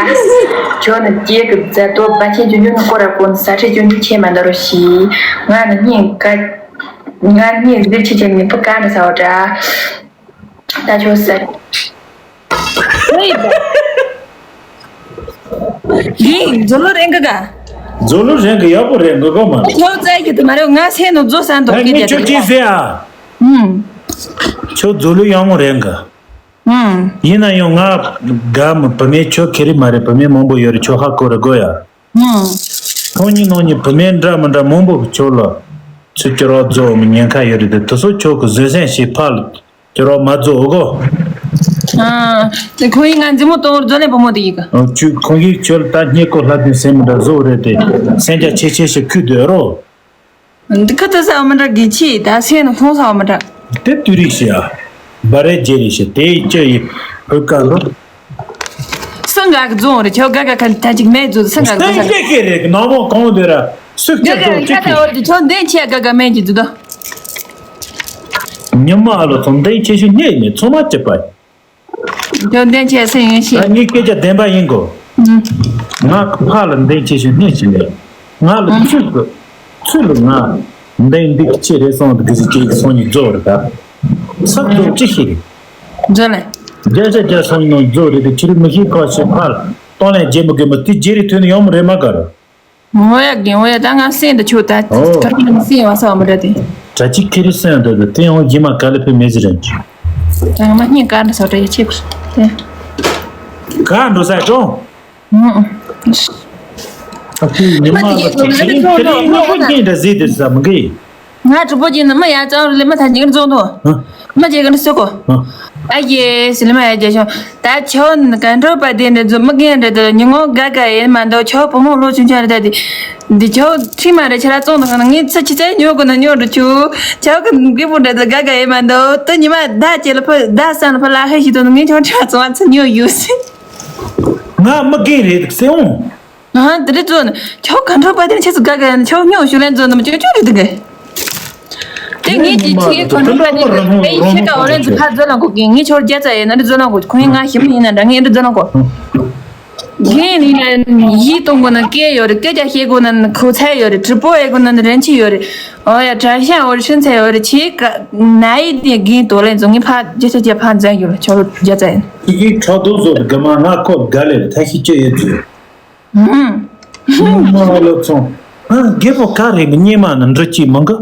ཁྱོད་ནི་སྐྱེས་ཀྱི་མཛའ་དོ་བ་ཆེན་ཆུང་ཆུང་ནི་སྐོར་ར་གོ་ནི་ས་ཁྲལ་ཆུང་ཆུང་ཆེ་མ་འདོར་ཞིག་ང་ནི་སྙིང་དཀར། ང་སྙིང་གཟི་ཆེ་ཆེ་ནི་ཕུ་ཀ་ནི་ས་འོ་འདྲ། ད་ཁྱོད་ཟེར། ཡིན། མཛོ་ལོ་རེད་འགའ་ག་མཛོ་ལོ་རེད་འགའ་ཡག་པོ་རེད་འགའ་ག་མ་རེད། ཁྱོད་བཙལ་གྱི་དུ་མ་རེད། ང་སེམས་ནང་མཛོ་ཟ་འདུག་ཨ་སྐད་ངས་ཆ་ཁྱོད་དེ་ཅི་ཟེར་ཨ། ཨུམ། ཁྱོད་མཛོ་ལོ་ཡག་མོ་རེད་འགའ། ཨུམ། ཡིན་ན་ཡང་ང་དགའ་མོ་བུད་མེད་ཁྱོད་ཁེ་རི་མ་རེད། བུད་མེད་མང་པོ་ཡོད་རེད། ཁྱོད་ཧ་གོ་རེད་གོ་ཡ། ཨུམ། ཁོང་གཉིས་ནང་ནས་བུད་མེད་འདྲ་མི་འདྲ་མང་པོ་ཁྱོད་ལ་ཚུར་སྐྱོར་བ་རྫོགས་མི་ཉེན་ཁ་ཡོད་རེད་དེ། དེ་ཚོ་ཁྱོད་ཀྱི་བཟོད་བསྲན་ཞིག་ཕར་ལ། ཁྱོད་རང་མ་རྫོགས་གོ། ཨ། དེ་ཁོང་ཡིན་ང་འཛིན་མོ་གཏོང་བར་རྫོགས་ནས་བུ་མོ་དེ་ཡིན་ག་ཨ། ཁྱོད་ཁོང་གིས་ཁྱོད་ལ་ད་སྙད་ཀོ་ལྷ་དུ་སེམས་མི་འདྲ་བཟོ་རེད་དེ། སེམས་རྒྱ་ཆེ་ཆེ་ཞིག་ཁུལ་དུ་རོ། འདི་ཁ་ཐུག་ཟ་བ་མི་འདྲ་གི་ཆེ་ད་སེམས་ནང་ཁོང་ཟ་བ་མི་འདྲ། དེ་དུས་རིག་ཤི་ཨ། བ་རེ་རྗེ་རེ་ཤི་དེ་ཡི་ཅི་ཡི་བུ་ག་ལོ། སུ་འགག་རྫོང་རེད། ཁྱོད་དགའ་དགའ་ཁ་ཐ་ཅིག་མེད་རྫོང་སུ་འགག་རྫོང་ས། ཀེ་ཀེ་རེད། ནང་མོ་གང་དེ་ར་སུ་སྐྱབས་རྫོང་ཅི་ཀེ། ཁྱོད་འདན་ཆེ་དགའ་དགའ་མེད་ཀྱི་རྫོང་དོ། ཉི་མ་ཨ་ལོ་ཚོ་འདན་ཆེ་ཤོས་སྙེག་ནས་ཚོ་མ་ཅི་པ། ཁྱོད་འདན་ཆེ་སེ་ཡོན་ཤི། ད་ངའི་སྐད་ཆ་བདེན་པ་ཡིན་གོ། ང་ཕ་ལ་འདན་ཆེ་ཤོས་སྙེག་ཅི་ལས། ང་ལ་ཚུལ་གི་ཚུལ་ལ་ང་འདན་འདི་ཆེ་རེད་སོང་དུ་གི་ཟི་ཅེ་གི་སོང་ཉི་རྫོགས་རེད་ད། ས་རྫོགས་ཅི་ཤི་རེད། རྫོགས་ལས། བརྒྱ་ཆ་བརྒྱ་སོང་ཉི་རྫོགས་རེད་དེ་ཁྱེད་རིག་མི་ཤེས་ཁ་ཤས་ཕ་ལ་གཏོང་ལེན་རྗེ་མི་དགོས་མི་དེ་རྗེ་རེ་ཐོན་ནས་ཡོང་མི་རེད་མ་གར། ངོ་ཡ་རྒན་ངོ་ཡ་ད་ང་སེམས་འདི་ཆུ་ད་ཨོ། ཁ་ཁ་སེམས་བ་ས་བ་མི་འདྲ་དེ། གྲ་ཅི་ཁེ་རི་སེམས་འདི་དེ་དེ་ཡང་ཡིན་མ་ག་ལེ་ཕེ་མེ་ཟི་རེད། ད་ང་མ་སྙིང་ག་འདྲ་ས་འདྲ་ཡ་ཆེ་གི་དེ། ག་འགྲོ་ས་ཀྲོང་། ཨུ། ཨ་ཁུ་ཉི་མ་ལ་ཁེ་རི་ཁེ་རི་ཉི་མ་སྙིང་འདྲ་ཟི་དེ་ས་མི་གི། ང་གྲུ་པོ་ཅན་ནི་མི་ཡ་ཙང་ལེ་མ་ཐ་ཅིག་རྫོང་དོ། ཧ། མི་ཅིག་གི་ནི་སུ་གོ། ཧ། ཨ་ཡེ་སི་ལེ་མ་ཡ་རྒྱ་ཤོང་། ད་ཆོ་ནི་ག་འགྲོ་པ་དེ་འདྲ་ཚོ་མི་རྒན་འདྲ་དེ་ཉི་ངོ་དགའ་དགའ་ཡེ་མ་འདུག་ཆོ་བུ་མོ་ལོ་ཆུང་ཆུང་རེད་ད་དེ། འདི་ཆོ་ཁྲི་མ་རེད་ཆ་ར་བཙོང་དང་ཁ་ན་ངས་ཚི་ཆི་ཚེ་ཉོ་གོ་ན་ཉོ་འགྲོ་ཆུ། ཆོ་གི་གི་པུ་འདྲ་དེ་དགའ་དགའ་ཡེ་མ་འདུག་ཏུ་ཉི་མ་ད་ཅེ་ལ་ཕུ་ད་ས་ན་ཕུ་ལ་ཧེ་ཞིག་དོ་ངས་ཆོ་ཁྲི་མ་བཙོང་བ་ཚི་ཉོ་ཡུ་སི། ང་མི་རྒན་རེད་སེ་འོང་། ཨ་དེ་རེད་ཙོ་ན་ཁྱོད་ག་འཕྲོ་པ་དེ་ཆེ་སུ་དགའ་དགའ་ཡ་ན་ཁྱོད་སྨྱོ་ཞུ་ལན་ཙོ་ན་མ་ཅོ་ཅོ་རེད་དེ་ག་དེ་ངེད་ཀྱི་ཆེ་ག་འཕྲོ་པ་དེ་ངེད་ཤེ་ཀ་འོ་རེད་ཙོ་ཁ་ཛོ་ལང་གོ་གི་ངེད་ཆོར་རྒྱ་ཙ་ཡ་ན་རེད་ཛོ་ལང་གོ་ཁོ་ཡིན་ང་ཞིམ་ཡིན་ན་འདྲ་ངེད་རེད་ཛོ་ལང་གོ་རྒན་ཡིན་ན་ཡིད་གཏོང་དགོས་ན་སྐད་ཡོད་རེད། སྐད་ཆ་བཤད་དགོས་ན་ཁོ་ཚད་ཡོད་རེད། དྲི་པོ་ཨེ་དགོས་ན་རན་ཆི་ཡོད་རེད། ཨོ་ཡ་དྲན་ཤེས་ཡོད་རེད། ཤིན་ཚད་ཡོད་རེད། ཆེ་ག་ན་ཡི་དེ་རྒན་དོ་ལེན་ཚོ་ངས་ཕ་རྒྱ་ཆ་རྒྱ་ཕ་འཛན་ཡོད་རེད། ཆོ་རྒྱ་ཚ་ཡིན། ཁྱེད་ཀྱིས་ཁྲག་རྡོ་བཟོ་དགའ་མ་ང་ཁོ་དགའ་ལེ་རེད། ཐ་ཤི་ཅི་ཡོད་ཚོད། ཧུམ། མ་ལོ་ཚོང་། ཨ་རྒད་པོ་ག་རེ་གི་སྙེ་མ་ན་འདྲི་ཅི་མང་གི་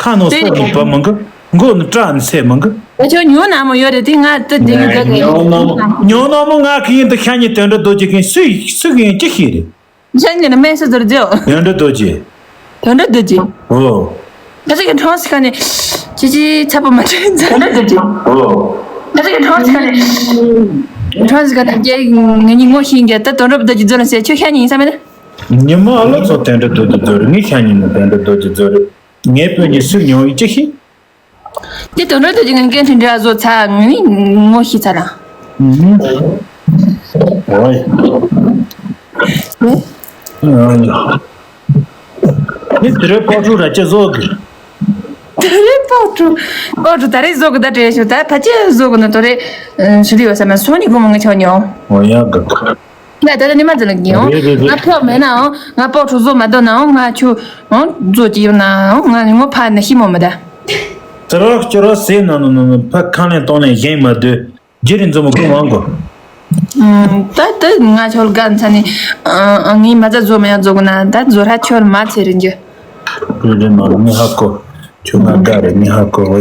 ཁ་ནོ་སོ་ནི་བབ་མང་གི་མགོ་ནི་སྐྲ་ནི་སེ་མང་གི་ང་ཆོ་ཉོ་ན་མོ་ཡོད་རེད། དེ་ང་ཏི་དེ་ཡི་ད་གི་ཉོ་ན་མོ་ཉོ་ན་མོ་ང་གི་ཡིན་ཏུ་ཤ་ཉི་དོན་འདྲ་རྡོ་རྗེ་གིན་སུ་སུ་གི་ཡིན་ཅི་ཤེས་རེད། ཤ་ཉི་ནི་སྨན་སུ་ཟུར་རྒྱོ་དོན་འདྲ་རྡོ་རྗེ། དོན་འདྲ་རྡོ་རྗེ། ཨོ། ད་ཅི་གི་གྲོང་སི་ཁ་ནི་ཅི་ཅི་ཚ་པོ་མ་ཆེ་དོན་འདྲ་རྡོ་རྗེ། ཨོ། ད་ཅི་གི་གྲོང་སི་ཁ་ནི་གྲོང་སི་ཁ་ནི་རྒྱ་ངེད་གཉིས་ངོ་ཤེས་རྒྱ་ད་དོན་འདྲ་རྡོ་རྗེ་རྫོ་ན་སེ་ཆོ་ཤ་ཉི་ཡིན་ས་མེད་ན། ཉི་མ་ཨ་ལོ་ཚོ་དོན་འདྲ་རྡོ་རྗེ་རྫོ་རེད། ངས་ཤ་ཉི་ནི་དོན་འདྲ་རྡོ་རྗེ་རྫོ་རེད། ངའི་བུ་གཉིས་སུ་ཉོ་ཡི་ཅི་ཤེས། དེ་དོན་འགྲོ་དེ་ཅི་ངན་སྐད་འཕྲིན་འདྲ་བཟོ་ཚ་ངུས་ངོ་ཤེས་ཚ་དང་། ཨོའི། ནི་དེ་རེ་པོ་ཕྲུག་ར་ཅི་བཟོ་གི་དེ་རེ་པོ་ཕྲུག་པོ་ཕྲུག་ད་རེ་བཟོ་གི་ད་བྲེལ་ཤོ་ད་ཕ་ཅི་བཟོ་གི་ན་དོ་རེ་ཞུ་དུ་ཡོད་ས་མ་སོ་ནི་གོ་མ་ངི་ཆོ་ཉོ། ཨོ་ཡ་གི་ང་ད་ལྟ་ནི་མ་འཛིན་ལ་ཉོ། རེད་རེད་རེད། ང་ཕོག་མེད་ནའང་ང་པོ་ཁྲུ་བཟོ་མ་འདོད་ནའང་ང་ཆུ་ཨང་བཟོ་གི་ཡོད་ནའང་ང་ངོ་ཕ་ན་ཤི་མོ་མི་ད། ཙི་རོག་ཅི་རོག་ཟེར་ན་ནོ་ནོ་ནོ་ཕ་ཁང་ལེན་གཏོང་ལེན་གཞན་མ་སྡོད་རྒྱུ་རིན་འཛོམས་མོ་ཀུན་དབང་གོ། ད་ད་ང་ཆོ་ལ་དགའ་ཚ་ནི་ངའི་མ་ཛ་བཟོ་མ་ཡང་བཟོ་གི་ན་ད་བཟོ་ར་ཆོ་ལ་མ་ཚེ་རིན་རྒྱུ། རེད་རེད་མ་ངི་ཧ་གོ། ཁྱོད་ང་དགའ་རེད་ངི་ཧ་གོ་ཡ།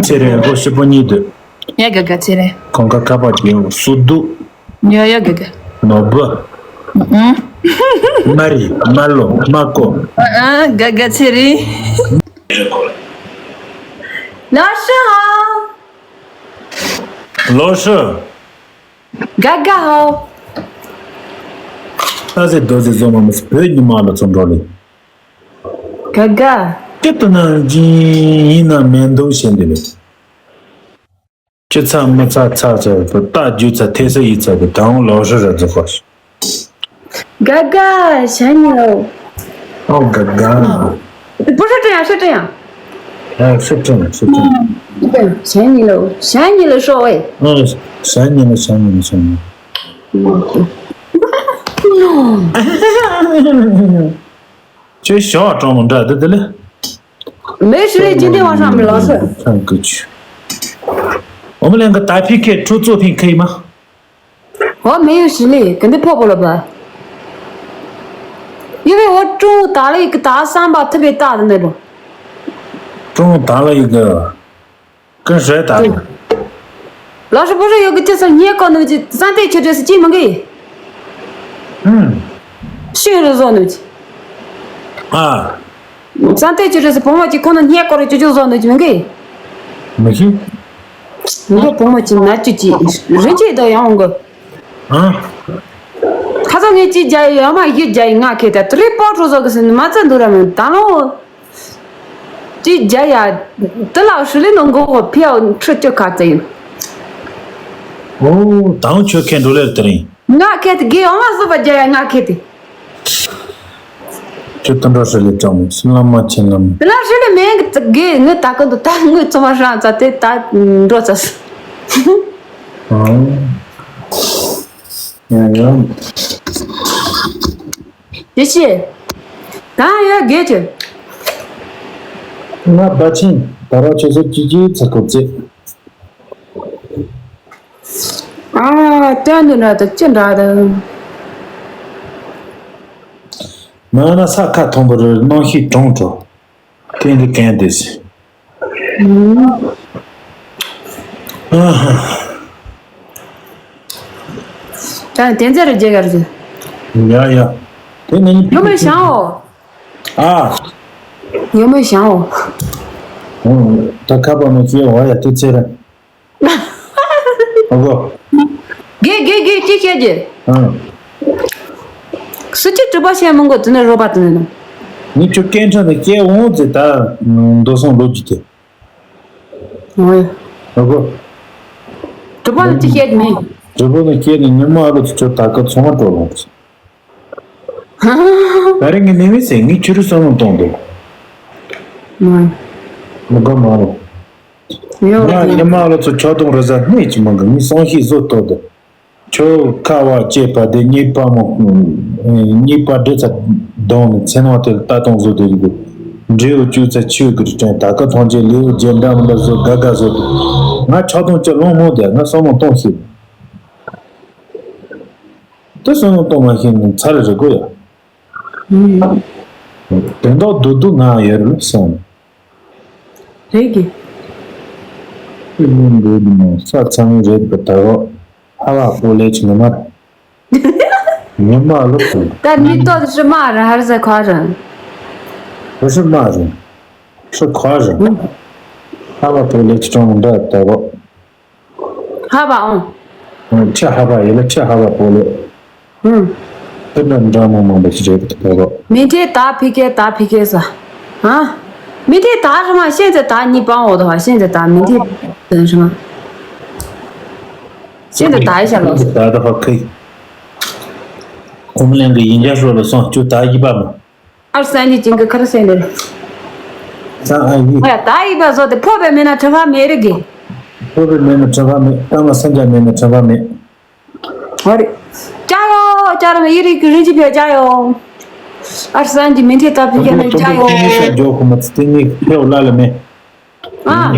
ཚེ་རིང་སྒོ་ཞིབ་པོ་གཉིས་འདུག་ཡ་དགའ་དགའ་ཚེ་རིང་། ཁོང་ཁ་ཁ་པར་གྱི་སུ་འདུག་ཡ་ཡ་དགའ་དགའ། ནོར་བུ། མ་རི་མ་ལོ་མ་ཀོ། ཨ་དགའ་དགའ་ཚེ་རིང་། ལགས་སོ་ཧ། ལགས་སོ། དགའ་དགའ་ཧ། ཨ་ཟེ་རྡོ་ཟེ་བཟོ་མ་མི་སི་བོད་ཉི་མ་ལ་ཚོ་འགྲོ་ལེ། དགའ་དགའ། སྐྱིད་དུ་ན་ཇི་ཡིན་ན་མེད་འདུག་བཤད་འདི་རེད། ཅི་ཚ་མི་ཚ་ཚ་ཚ་ཚ་རྟ་རྒྱུག་ཚ་ཐེ་ས་ཡིད་ཚ་གི་དང་ལོ་ཧྲི་ར་རྫི་ཁོ། དགའ་དགའ་ཞ་ཉི་ལོ། ཨོ་དགའ་དགའ། བུ་ཧྲི་ཀྲི་ཡང་ཧྲི་ཀྲི་ཡང་། ཨ་ཧྲི་ཀྲི་ཡང་ཧྲི་ཀྲི་ཡང་། ཞ་ཉི་ལོ་ཞ་ཉི་ལོ་ཧྲོ་ཨེ། ཨ་ཞ་ཉི་ལོ་ཞ་ཉི་ལོ་ཞ་ཉི་ལོ། ཁྱོད་ཞོགས་གྲོགས་མོ་འདྲ་འདི་དེ་ལས། མེ་ཤི་རེ་ཅི་འདི་བ་ཧྲང་མི་ལོ་སི། ཁང་ཀུ་ཆུ། ཨོ་མ་ལན་གི་ད་ཕི་ཁེ་ཁྲུ་ཙོ་ཕིང་ཁེ་མ། ཨོ་མེ་ཡོ་ཤི་ལི་གི་འདི་ཕོ་པོ་ལོ་པ། ཡི་བེ་འོ་ཀྲུང་ད་ལི་གི་ད་སམ་པ་ཐི་བེ་ད་དི་ནེ་པོ། ཀྲུང་ད་ལི་གི། ཀུན་ཧྲེ་ད། ལགས་སོ་པོ་རེ་ཡོད་གི་ཅི་སར་ཉེ་གོ་ནུ་ཅི་བསམ་དེ་ཆུ་དྲེ་སི་ཅི་མང་གི་ཧུམ། ཤིང་རུ་བཟོ་ནུ་ཅི། ཨ། བསམ་དེ་ཆུ་དྲེ་སི་བུ་མོ་ཅི་ཁོ་ན་ཉེ་གོ་རེ་ཅི་ཅི་བཟོ་ནུ་ཅི་མང་གི་མི་ཤེས། ངའི་བུ་མོ་ཅི་ན་ཅི་ཅི་རི་ཅི་དོ་ཡང་འོང་གི་ཨ། ཁ་སང་ངས་ཅི་རྒྱ་ཡི་ཡ་མ་ཡི་རྒྱ་ཡི་ང་ཁེ་ད་ཏི་རི་པོ་ཁྲུ་བཟོ་གི་སི་ནི་མ་ཚ་འདུག་ར་མི་ད་ལོ། ཅི་རྒྱ་ཡ། དི་ལག་ཧྲི་ལི་ནང་མགོ་བོ་ཕི་ཡའོ་ཁྲི་ཅོ་ཁ་ཙེ་ཡིན། ཨོ་དང་ཆོས་ཁས་འགྲོ་ལེར་དེ་རིང་། ང་ཁེ་དེ་དགེ་ཡོང་བ་བཟོ་བ་རྒྱ་ཡ་ང་ཁེ་དེ། ཁྱོད་དུ་འགྲོ་ཧྲི་ལི་ཅང་མི་སི་ལ་མ་ཆེན་ལ་མི། དི་ལག་ཧྲི་ལི་མེད་གི་དགེ་ངི་ད་ཀུན་ཏུ་ད་ངོས་ཚོ་མ་ཧྲང་ཙ་དེ་ད་འགྲོ་ཙ་སི། ཨོ། ཡང་ཡང་། དེ་ཕྱིར། ད་ཡ་དགེ་ཆེ། ང་བ་ཆེན་ད་ར་ཆེ་ས་ཅི་ཅི་ཚ་ཁོ་ཙེ། ཨ་སྟོན་དུ་འདྲ་དུ་ཅི་འདྲ་དུ། མ་ན་ས་ཁ་མཐོན་པོ་རུ་གནམ་གཤིས་གྲང་དྲོ། དེ་འདི་གན་དེ་སི། ཨ་ཧ། ད་དེ་ཚེ་རུ་རྒྱལ་གར་ཟེར། ཡ་ཡ། དེ་ནི་ཡོ་མེ་ཤང་འོ། ཨ། ཡོ་མེ་ཤང་འོ། ཨོ། ད་ཁ་པ་མ་ཅི་འོ་ཡ་དེ་ཚེ་ར། ཨ་གོ། དགེ་དགེ་དགེ་ཅི་བཤད་རྒྱུ། ཨ། སུ་ཅི་གྲུབ་པ་བཤད་མི་དགོས་དེ་ནི་རོ་པ་དེ་ནི། ངས་ཁྱོད་སྐད་འཕྲིན་དུ་སྐད་འོང་ཟེར་ད་མདོ་སོང་ལོ་རྒྱུས་དེ། ཨོ། ཨ་གོ། གྲུབ་པ་ནི་ཅི་བཤད་མེད། གྲུབ་པ་ནི་སྐད་ནི་ཉི་མ་ཨ་ལོ་ཚོ་ཁྱོད་ད་སྐབས་ཚོང་བ་སྤྲོ་ལོང་། ད་རེས་ངས་ནི་མི་ཟེར། ངས་ཁྱོད་རུ་བསམ་བློ་གཏོང་འདུག་མ་མི་དགོས་མ་རུ། ཡོད་ང་ཉི་མ་ལོ་ཚོ་ཆོག་དུང་རེ་ཟ་སྣེ་གཅིག་མང་གི། ངས་སང་ཤེས་བཟོ་ཐོག་ཏུ། ཁྱོད་ཁ་བ་ལྕེ་བ་དེ་གཉིས་པ་མོ། གཉིས་པ་འདྲེ་ཚ་གདོང་ནི་ཚེ་ནང་དེ་ལྟ་སྟངས་བཟོ་དེ་རིགས། འབྲས་བུ་བཅུ་ཚ་ཆུ་གི་དྲན། ད་ཀ་ཐོང་ཅེ་ལེའུ་རྒྱན་འདྲ་མི་འདྲ་བཟོ་དགའ་དགའ་བཟོ་དེ། ང་ཆོག་དུང་ཅི་ལོང་མོ་དེ་ང་བསམ་བློ་གཏོང་ཤེས། དེ་བསམ་བློ་གཏོང་མ་ཤེས་ནི་ཚ་རེ་རེ་དགོས་ཡ། དོན་དག་སྡུག་སྡུག་ང་ཡོད་རེད་བསམ། རེད་གི། ཨེ་ཡིན་འདུག་འདི་མོ་ས་ཚང་མི་རེད་པ་ད་རོགས། ཧ་བ་པོ་ལེ་ཆི་ངོ་མ། ངོ་མ་ལོ་ཚོ། ད་མི་ཏོ་ཧྲི་མ་ར་ཧར་ཟ་ཁ་ར། ཧྲི་མ་ར། ཧྲི་ཁ་ར། ཧ་བ་པོ་ལེ་ཆི་ཀྲང་འདྲ་ད་རོགས། ཧ་བ་ཨང་། ཁྱི་ཧ་བ་ཡིན་ལ་ཁྱི་ཧ་བ་པོ་ལེ། ཧུམ། དེ་འདྲ་འདྲ་མོ་མང་པོ་ཞིག་རེད་ད་རོགས། མི་འདྲེ་ད་ཕི་ཁེ་ད་ཕི་ཁེ་ས། ཧ། མི་འདྲེ་ད་རི་མ་ཤེས་ཚེ་ད་གཉིས་པང་འོ་དོ་ཧ་ཤེས་ཚེ་ད་མི་འདྲེ་ད་རི་མ། ཤེས་ཚེ་ད་ཡི་ཤ་ལོ། ད་ད་ཧ་ཁེ། ཨོམ་ལེན་གི་ཡིན་རྒྱ་ཧྲོ་ལ་སོང་ཁྱོད་ད་ཡི་པ་མོ། ཨར་སན་གྱི་ཅིང་གི་ཁར་སེ་ནེ། ས་ཨ་ཡི། ཨ་ད་ཡི་པ་བཟོ་དེ་ཕོ་བའི་མེད་ན་གྲི་བ་མེད་རེད་གི། ཕོ་བའི་མེད་ན་གྲི་བ་མེད། ཏང་ལ་སན་རྒྱ་མེད་ན་གྲི་བ་མེད། ཨོ་རེད། ཅ་ཡོ་ཅ་ར་མ་ཡི་རིག་གི་རིན་ཅི་ཕེ་ཅ་ཡོ། ཨར་སན་གྱི་མི་འདྲེ་ད་ཕི་ཡ་ན་ཅ་ཡོ། ཏིང་ངེ་ས་འཇོག་ཁོ་མ་ཏིང་ངེ་ཕེའོ་ལ་ལ་མེད། ཨ།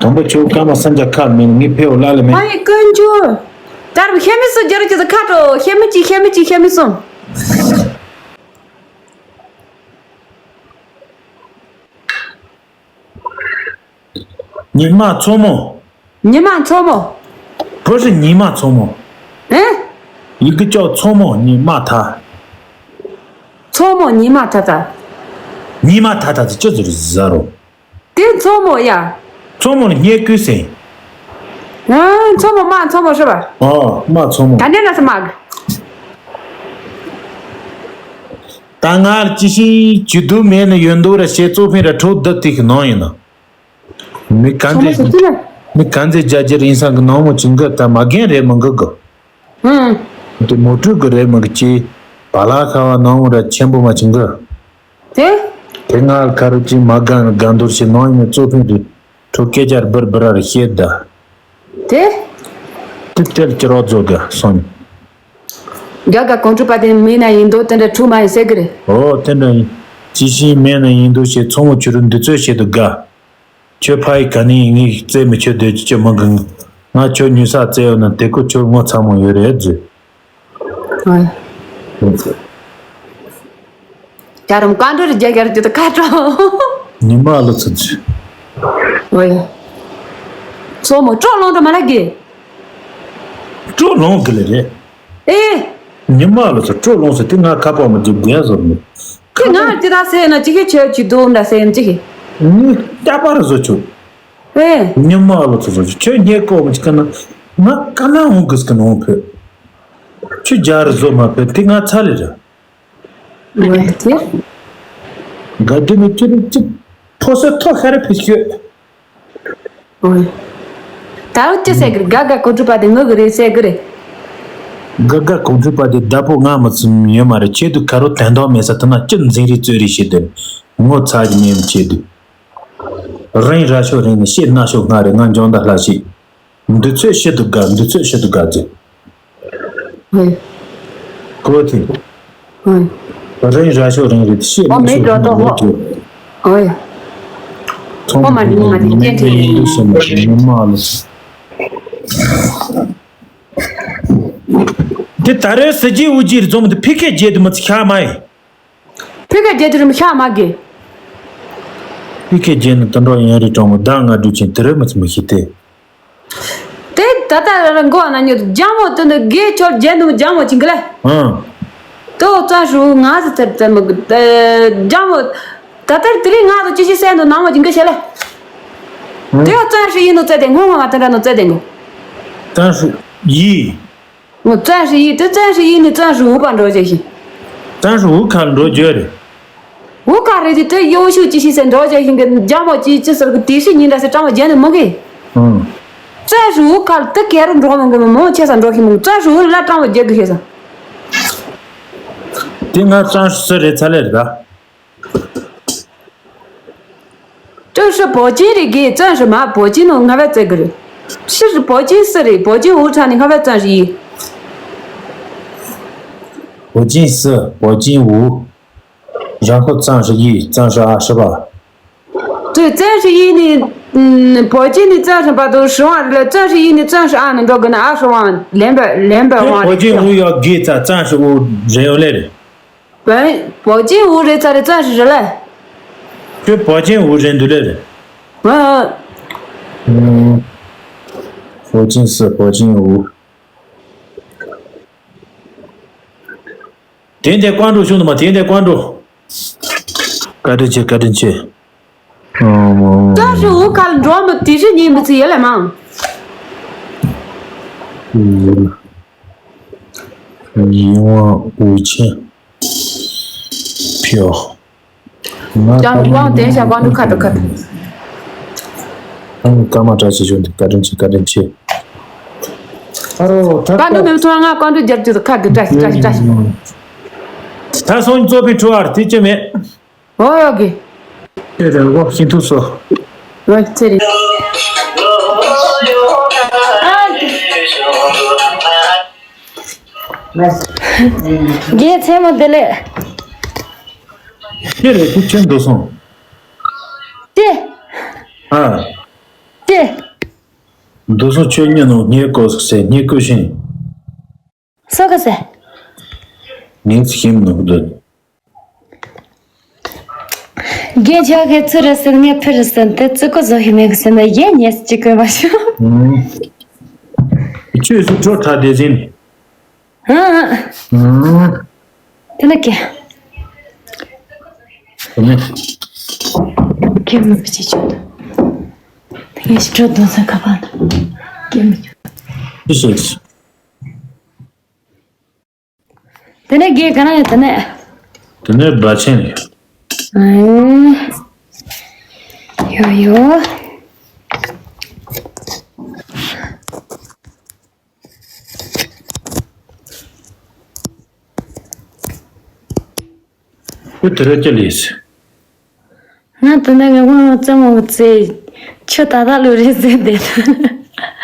དང་པོ་ཁྱོད་ཀ་མ་སན་རྒྱ་ཁ་མེད་ངེ་ཕེའོ་ལ་ལ་མེད། ཨ་ཡི་ཀུན་ཆུ། ད་རུ་ཤེ་མི་སུ་རྒྱ་རུ་ཅི་ད་ཁ་ཏོ་ཤེ་མི་ཅི་ཤེ་མི་ཅི་ཤེ་མི་སུ། ཉི་མ་མཚོ་མོ། ཉི་མ་མཚོ་མོ། བུ་ཧྲི་ཉི་མ་མཚོ་མོ། ཨེ། ཡི་གེ་ཅོག་མཚོ་མོ་ཉི་མ་ཐ། མཚོ་མོ་ཉི་མ་ཐ་ཐ། ཉི་མ་ཐ་ཐ་ཚི་ཅི་ཟུར་ཟ་རོ། དེ་མཚོ་མོ་ཡ། མཚོ་མོ་ལ་སྙེ་ཀུན་ཟེར། ཨ་མཚོ་མོ་མ་མཚོ་མོ་ཧྲི་བ། ཨོ་མ་མཚོ་མོ། ད་འདྲེ་ན་སི་མ་གི། ད་ང་ལ་ཅི་ཤིང་ཇུས་གཏོགས་མེད་ནི་ཡོད་འདུག་ར་བཤད་གཙོ་ཕན་ར་ཁྲོ་བདག་དེ་གི་ནང་ཡིན་ན། མི་གང་ཚེ་མི་གང་ཚེ་རྒྱ་རྒྱ་རིང་སང་གི་ནང་མོ་ཅིང་གི་ད་མ་རྒན་རེད་མི་འགི་གི། ཧུམ། དེ་མོ་ཀྲུག་གི་རེད་མི་འགི་ཅི། བ་ལ་ཁ་བ་ནང་མོ་ར་ཆེན་པོ་མ་ཅིང་གི། དེ། དེ་ང་ལ་ཁ་རུ་ཅི་མ་གང་གང་འདོར་ཞེ་ནང་ཡིན་གཙོ་ཕན་དེ་ཁྲོ་སྐད་ཆར་བར་བར་ར་བཤད་ད། དེ། དེ་དེར་ཅི་རོགས་བཟོ་དགའ་སོང་། རྒྱ་ག་གོང་ཁྲུ་པ་དེ་མེད་ན་ཡིན་དོ་དེ་འདྲ་ཁྲུ་མ་ཡིན་ཟེར་གི་རེད། ཨོ་དེ་འདྲ་ཡིན། ཅི་ཤིང་མེད་ན་ཡིན་དོ་ཞེས་མཚོ་མོ་ཆུ་རུ་འདི་ཚོད་བྱེད་དུ་དགའ། ཁྱོད་ཕ་ཡི་ག་ནས་ངས་རྩེ་མི་ཆོད་སྡོད་ཀྱི་ཅི་མང་གི། ང་ཁྱོད་ཉུ་ས་རྩེ་ཡོད་ན་དེ་ཀོ་ཁྱོད་ངོ་ཚ་མོ་ཡོད་རེད་ཟེར། ཨོ། རྒྱ་རམ་ཀ་འགྲོ་རི་རྒྱ་རྒྱ་རི་དེ་ད་ཁ་ཏྲོ། ཉི་མ་ལོ་ཚོད་ཅི། ཨོ་ཡ། མཚོ་མོ་སྤྲོ་ལོང་འགྲོ་མ་ལ་གི། སྤྲོ་ལོང་གི་ལེ་རེད། ཨེ། ཉི་མ་ལོ་ཚོ་སྤྲོ་ལོང་ཟེར་དེ་ང་ཁ་པར་མ་བརྒྱབ་རྒྱལ་བཟོ་མི། ཁྱེད་ང་ཅི་ད་ཟེར་ན་ཅི་ཁྱེད་ཆོས་ཅི་འདུག་འདྲ་ཟེར་ཡིན་ཅི་ཁྱེད། ངས་སྐྱ་པར་བཟོ་ཆོག་ཨེ། ཉི་མ་ལོ་ཚོ་བཟོ་ཆོག་ཁྱོད་ཉེ་ཀོ་མི་ཅི་ཀ་ན། ང་ཀ་ན་འོང་གི་སྐུ་ནོ་འོང་ཕོད། ཁྱོད་རྒྱ་རི་བཟོ་མ་ཕོད་དེ་ང་ཚ་ལེ་རེད། ངོས་དེ། དགའ་སྡུག་མི་ཅི་རིགས་ཅི། ཕོ་སོ་ཐོ་ཤ་རེ་ཕི་ཤོད། ཨོ། ད་རུང་ཅི་ཟེར་གི་རེད། དགའ་དགའ་གོ་སྒྲུབ་པ་དེ་ངུ་གི་རེད་ཟེར་གི་རེད། དགའ་དགའ་གོ་སྒྲུབ་པ་དེ་བདག་པོ་ང་མི་ཚུམ་ཡོད་མ་རེད། ཁྱེད་དུ་ཁ་རོ་དན་ཐོག་མེད་ས་དུ་ན་ཅི་འཛིང་རེས་རྩོད་རེས་བྱེད་དེ། ངོ་ཚ་གི་མེད་མི་ཁྱེད་དུ། རིང་ར་ཤོ་རིང་ནི་ཤེད་སྣ་ཤོ་སྔ་རེད། ང་འཇོན་ད་ལྷ་ཤེས། འདི་ཚོད་ཤེད་དུ་དགའ། འདི་ཚོད་ཤེད་དུ་དགའ་ཟེར། ཧོས། གོ་ཐི། ཧོས། རིང་ར་ཤོ་རིང་རེད་ཤེས། ཨོ་མི་འགྲོ་ཏོ་ཧོ། ཧོས། ཚོང་ཨོ་མ་ནི་མ་ནི་སྐད་ཆ་ཡིན། འདུག་སེམས་པ་ཉི་མ་ལ། དེ་ད་རེས་སི་ཇི་འུ་ཇིར་འཛོམས་དེ་ཕི་ཁེ་རྗེས་དུ་མི་ཚེ་ཤ་མ་ཡིན། ཕི་ཁེ་རྗེས་དུ་རིམ་ཤ་མ་གི། ཕི་ཁེ་རྗེས་ནི་དུད་འགྲོ་ཡན་རི་གྲོང་མོ་ཟླ་ལྔ་དྲུག་ཅན་དེ་རེད་མི་ཚེ་མི་ཤེས་ཏེ། དེ་ད་ལྟ་རང་མགོ་ན་ཉོ་ལྗང་མོ་དེ་འདི་དགེ་ཆོར་རྒྱན་དུ་ལྗང་མོ་ཅིག་གི་ལེ། ཨང་། དེ་བཙན་ཧྲི་ང་ཟི་ཐེར་ཙན་མོ་གི་ལྗང་མོ། ད་ལྟར་དེ་རིང་ང་ཚོ་ཅི་ཞིག་གསན་དུ་ནང་མོ་ཅིག་གི་ཤེ་ལེ། དེ་བཙན་ཧྲི་ཡིན་ནོ་ཙེ་དེ་ངོ་ངོ་མ་དེ་འདྲ་ནོ་ཙེ་དེ་ངོ་། བཙན་ཧྲི་ཡི། ངོ་བཙན་ཧྲི་ཡི་དེ་བཙན་ཧྲི་ཡི་ནི་བཙན་ཧྲི་འུ་པ་འགྲོ་བྱེད་ཤིང་། བཙན་ཧྲི་འུ་ཁ་འགྲོ་རྒྱུ་རེད། འུ་ཀ་རེ་དེ་དེ་ཡོང་ཤུགས་ཅི་ཞིག་ཟེར་འགྲོ་བྱེད་ཤིང་གི་རྒྱ་མོ་ཅི་ཅི་ཟེར་གི་དེ་ཤི་ཉིན་འདྲ་ཟེར་གྲང་བ་རྒྱན་དུ་མོ་གི། ཨང་། བཙན་ཧྲི་འུ་ཀ་དེ་གེ་རུ་འགྲོ་མོ་གི་མོ་ཆེ་ས་འགྲོ་ཤི་མོ་བཙན་ཧྲི་འུ་ལ་གྲང་བ་རྒྱག་གི་ཤེ་ས། དེ་ང་ཙང་ཧྲི་སི་རེད་ཚ་ལེ་རེད་ད། ཀྲུའུ་ཧྲི་པོ་ཅིན་རེད་གི་ཙང་ཧྲི་མ་པོ་ཅིན་ནོ་ང་བས་བཙལ་གི་རེད། ཕྱིར་པོ་ཅིན་སི་རེད། པོ་ཅིན་ཝུ་ཁྲ་ནི་ང་བས་ཙང་ཧྲི་ཡི། པོ་ཅིན་སི་པོ་ཅིན་ཝུ། རང་ཁོ་ཙང་ཧྲི་ཡི་ཙང་ཧྲི་ཨ་ཧྲི་པ། ཙི་ཙང་ཧྲི་ཡི་ནི་ཨུམ། པོ་ཅིན་ནི་ཙང་ཧྲི་པ་དུ་ཧྲི་ཝང་རེད་ལ་ཙང་ཧྲི་ཡི་ནི་ཙང་ཧྲི་ཨ་ནི་འགྲོ་གི་ན་ཨ་ཧྲི་ཝང་ལེན་པ་ལེན་པ་ཝང་པོ་ཅིན་ཝུ་ཡོད་གི་ཙ་ཙང་ཧྲི་ཝུ་རེད་ཡོད་ལེ་རེད། བོན། པོ་ཅིན་ཝུ་རེད་ཚ་རེད་ཙང་ཧྲི་རེད་ལ། ཁྱོད་པོ་ཅིན་ཝུ་རེད་འདུག་ལེ་རེད། ཨ། ཨུམ། པོ་ཅིན་སི་པོ་ཅིན་ཝུ། དེ་འདྲའི་ཀོང་ཀྲུའུ་ཤོང་དུ་མ་དེ་འདྲའི་ཀོང་ཀྲུའུ། བཀའ་དྲིན་ཆེ་བཀའ་དྲིན་ཆེ། ཙང་ཧྲི་ཝུ་ཁ་ལ་འགྲོ་མི་དེ་ཧྲི་ཉིན་མི་ཚེ་ཡེ་ལ་མང་། ཡིན་ཝང་ཝུ་ཆེན། ཕིའོ། ང་ཀྱང་ཀོང་དེ་ཤ་ཀོང་ཀྲུའུ་ཁ་ཏུ་ཁ་ཏུ། ཨང་ཀ་མ་བཀྲ་ཤིས་ཤོག་འདུག་བཀའ་དྲིན་ཆེ་བཀའ་དྲིན་ཆེ། ཨ་རོ་ད་ཀོང་ཀྲུའུ་མེད་ཚོ་ང་ཀོང་ཀྲུའུ་རྒྱབ་ཀྱི་ཁ་གི་བཀྲ་ཤིས་བཀྲ་ཤིས་བཀྲ་ཤིས། ད་སོང་ཙོ་པའི་ཁྲོ་ཨར་དེ་ཅི་མེད། ཨོ་ཡོ་གི། ཁྱེད་རང་གོ་ཤིན་ཐུ་སོ། ཨོ་ཚེ་རིང་། རྒན་མཚན་མོ་བདེ་ལེགས། ཁྱེད་རེ་ཁུ་ཆེན་འགྲོ་སོང་། ཏེ། ཨ། ཏེ། འགྲོ་སོང་ཆོས་ཉན་ནོ་ངའི་གོ་སོག་སེ་ངའི་ཀུ་ཤིན། སོ་ག་སེ། ངའི་ཤིམ་ནོ་འདོད། རྒན་ཆག་གི་ཚུར་ར་ཟེར་ངས་ཕེར་ཟེར་ཏེ་ཙི་གོ་བཟོ་ཤི་མེད་གི་ཟེར་ན་ཡེ་ཉེས་ཅི་གོས་མ་ཤོ། ཁྱོད་སུ་ཁྲོ་ཐ་དེ་ཟིན། ཧ་ཧ། དེ་ན་ཀེ། དེ་ནས། ཀེ་མི་བྱེད་ཆོག་ད། ངས་ཤི་ཁྲོ་དོན་ས་ཁ་པ་ན། ཀེ་མི་ཆོག་ཅི་ཟེར། དེ་ནས་རྒན་ག་ན་ཡོད་དེ་ནས། དེ་ནས་སྦྲ་ཆེན་རེད། ཨེ། ཡོ་ཡོ། ཁོས་དེ་ར་ཅི་ལས། ང་དེ་ནས་ངས་ཁོང་རྩེད་མོ་རྩེ། ཁྱོད་ད་ལྟ་ལུས་རེད་རྩེ་བསྡད།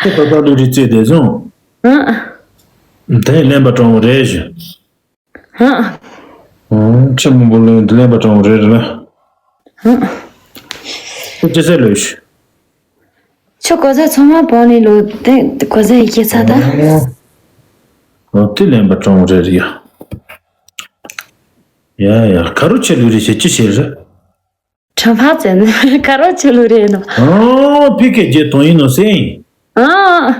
ཁྱོད་ད་ལྟ་ལུས་རེད་རྩེ་བསྡད་སོང་། ཨ། དེ་གླེན་པ་སྤྲང་བོ་རེད་ཞུ། ཧ། ཨང་། ཁྱི་མང་པོ་ལོས་འདི་ལེན་པ་དྲང་རེད་ལ། ཧ། ཁྱི་ཅི་ཟེར་ལོས། ཁྱི་གོ་ཟེ་ཚང་མ་བོ་ནི་ལོ་དེ་གོ་ཟེ་ཡི་ཁྱི་ཚ་ད། ཨོ། དེ་ལེན་པ་དྲང་རེད་ཡ། ཡ་ཡ་ག་རུ་ཁྱི་ལུས་རེད་ཤེ་ཅི་ཤེས་རེད། དྲང་ཕག་ཙེ་ནི་ག་རོ་ཆུ་ལུ་རེད་ནོ། ཨང་། ཕི་ཀེ་ཇེ་དོན་ཡིན་ནོ་སེ་ཡིན། ཨང་།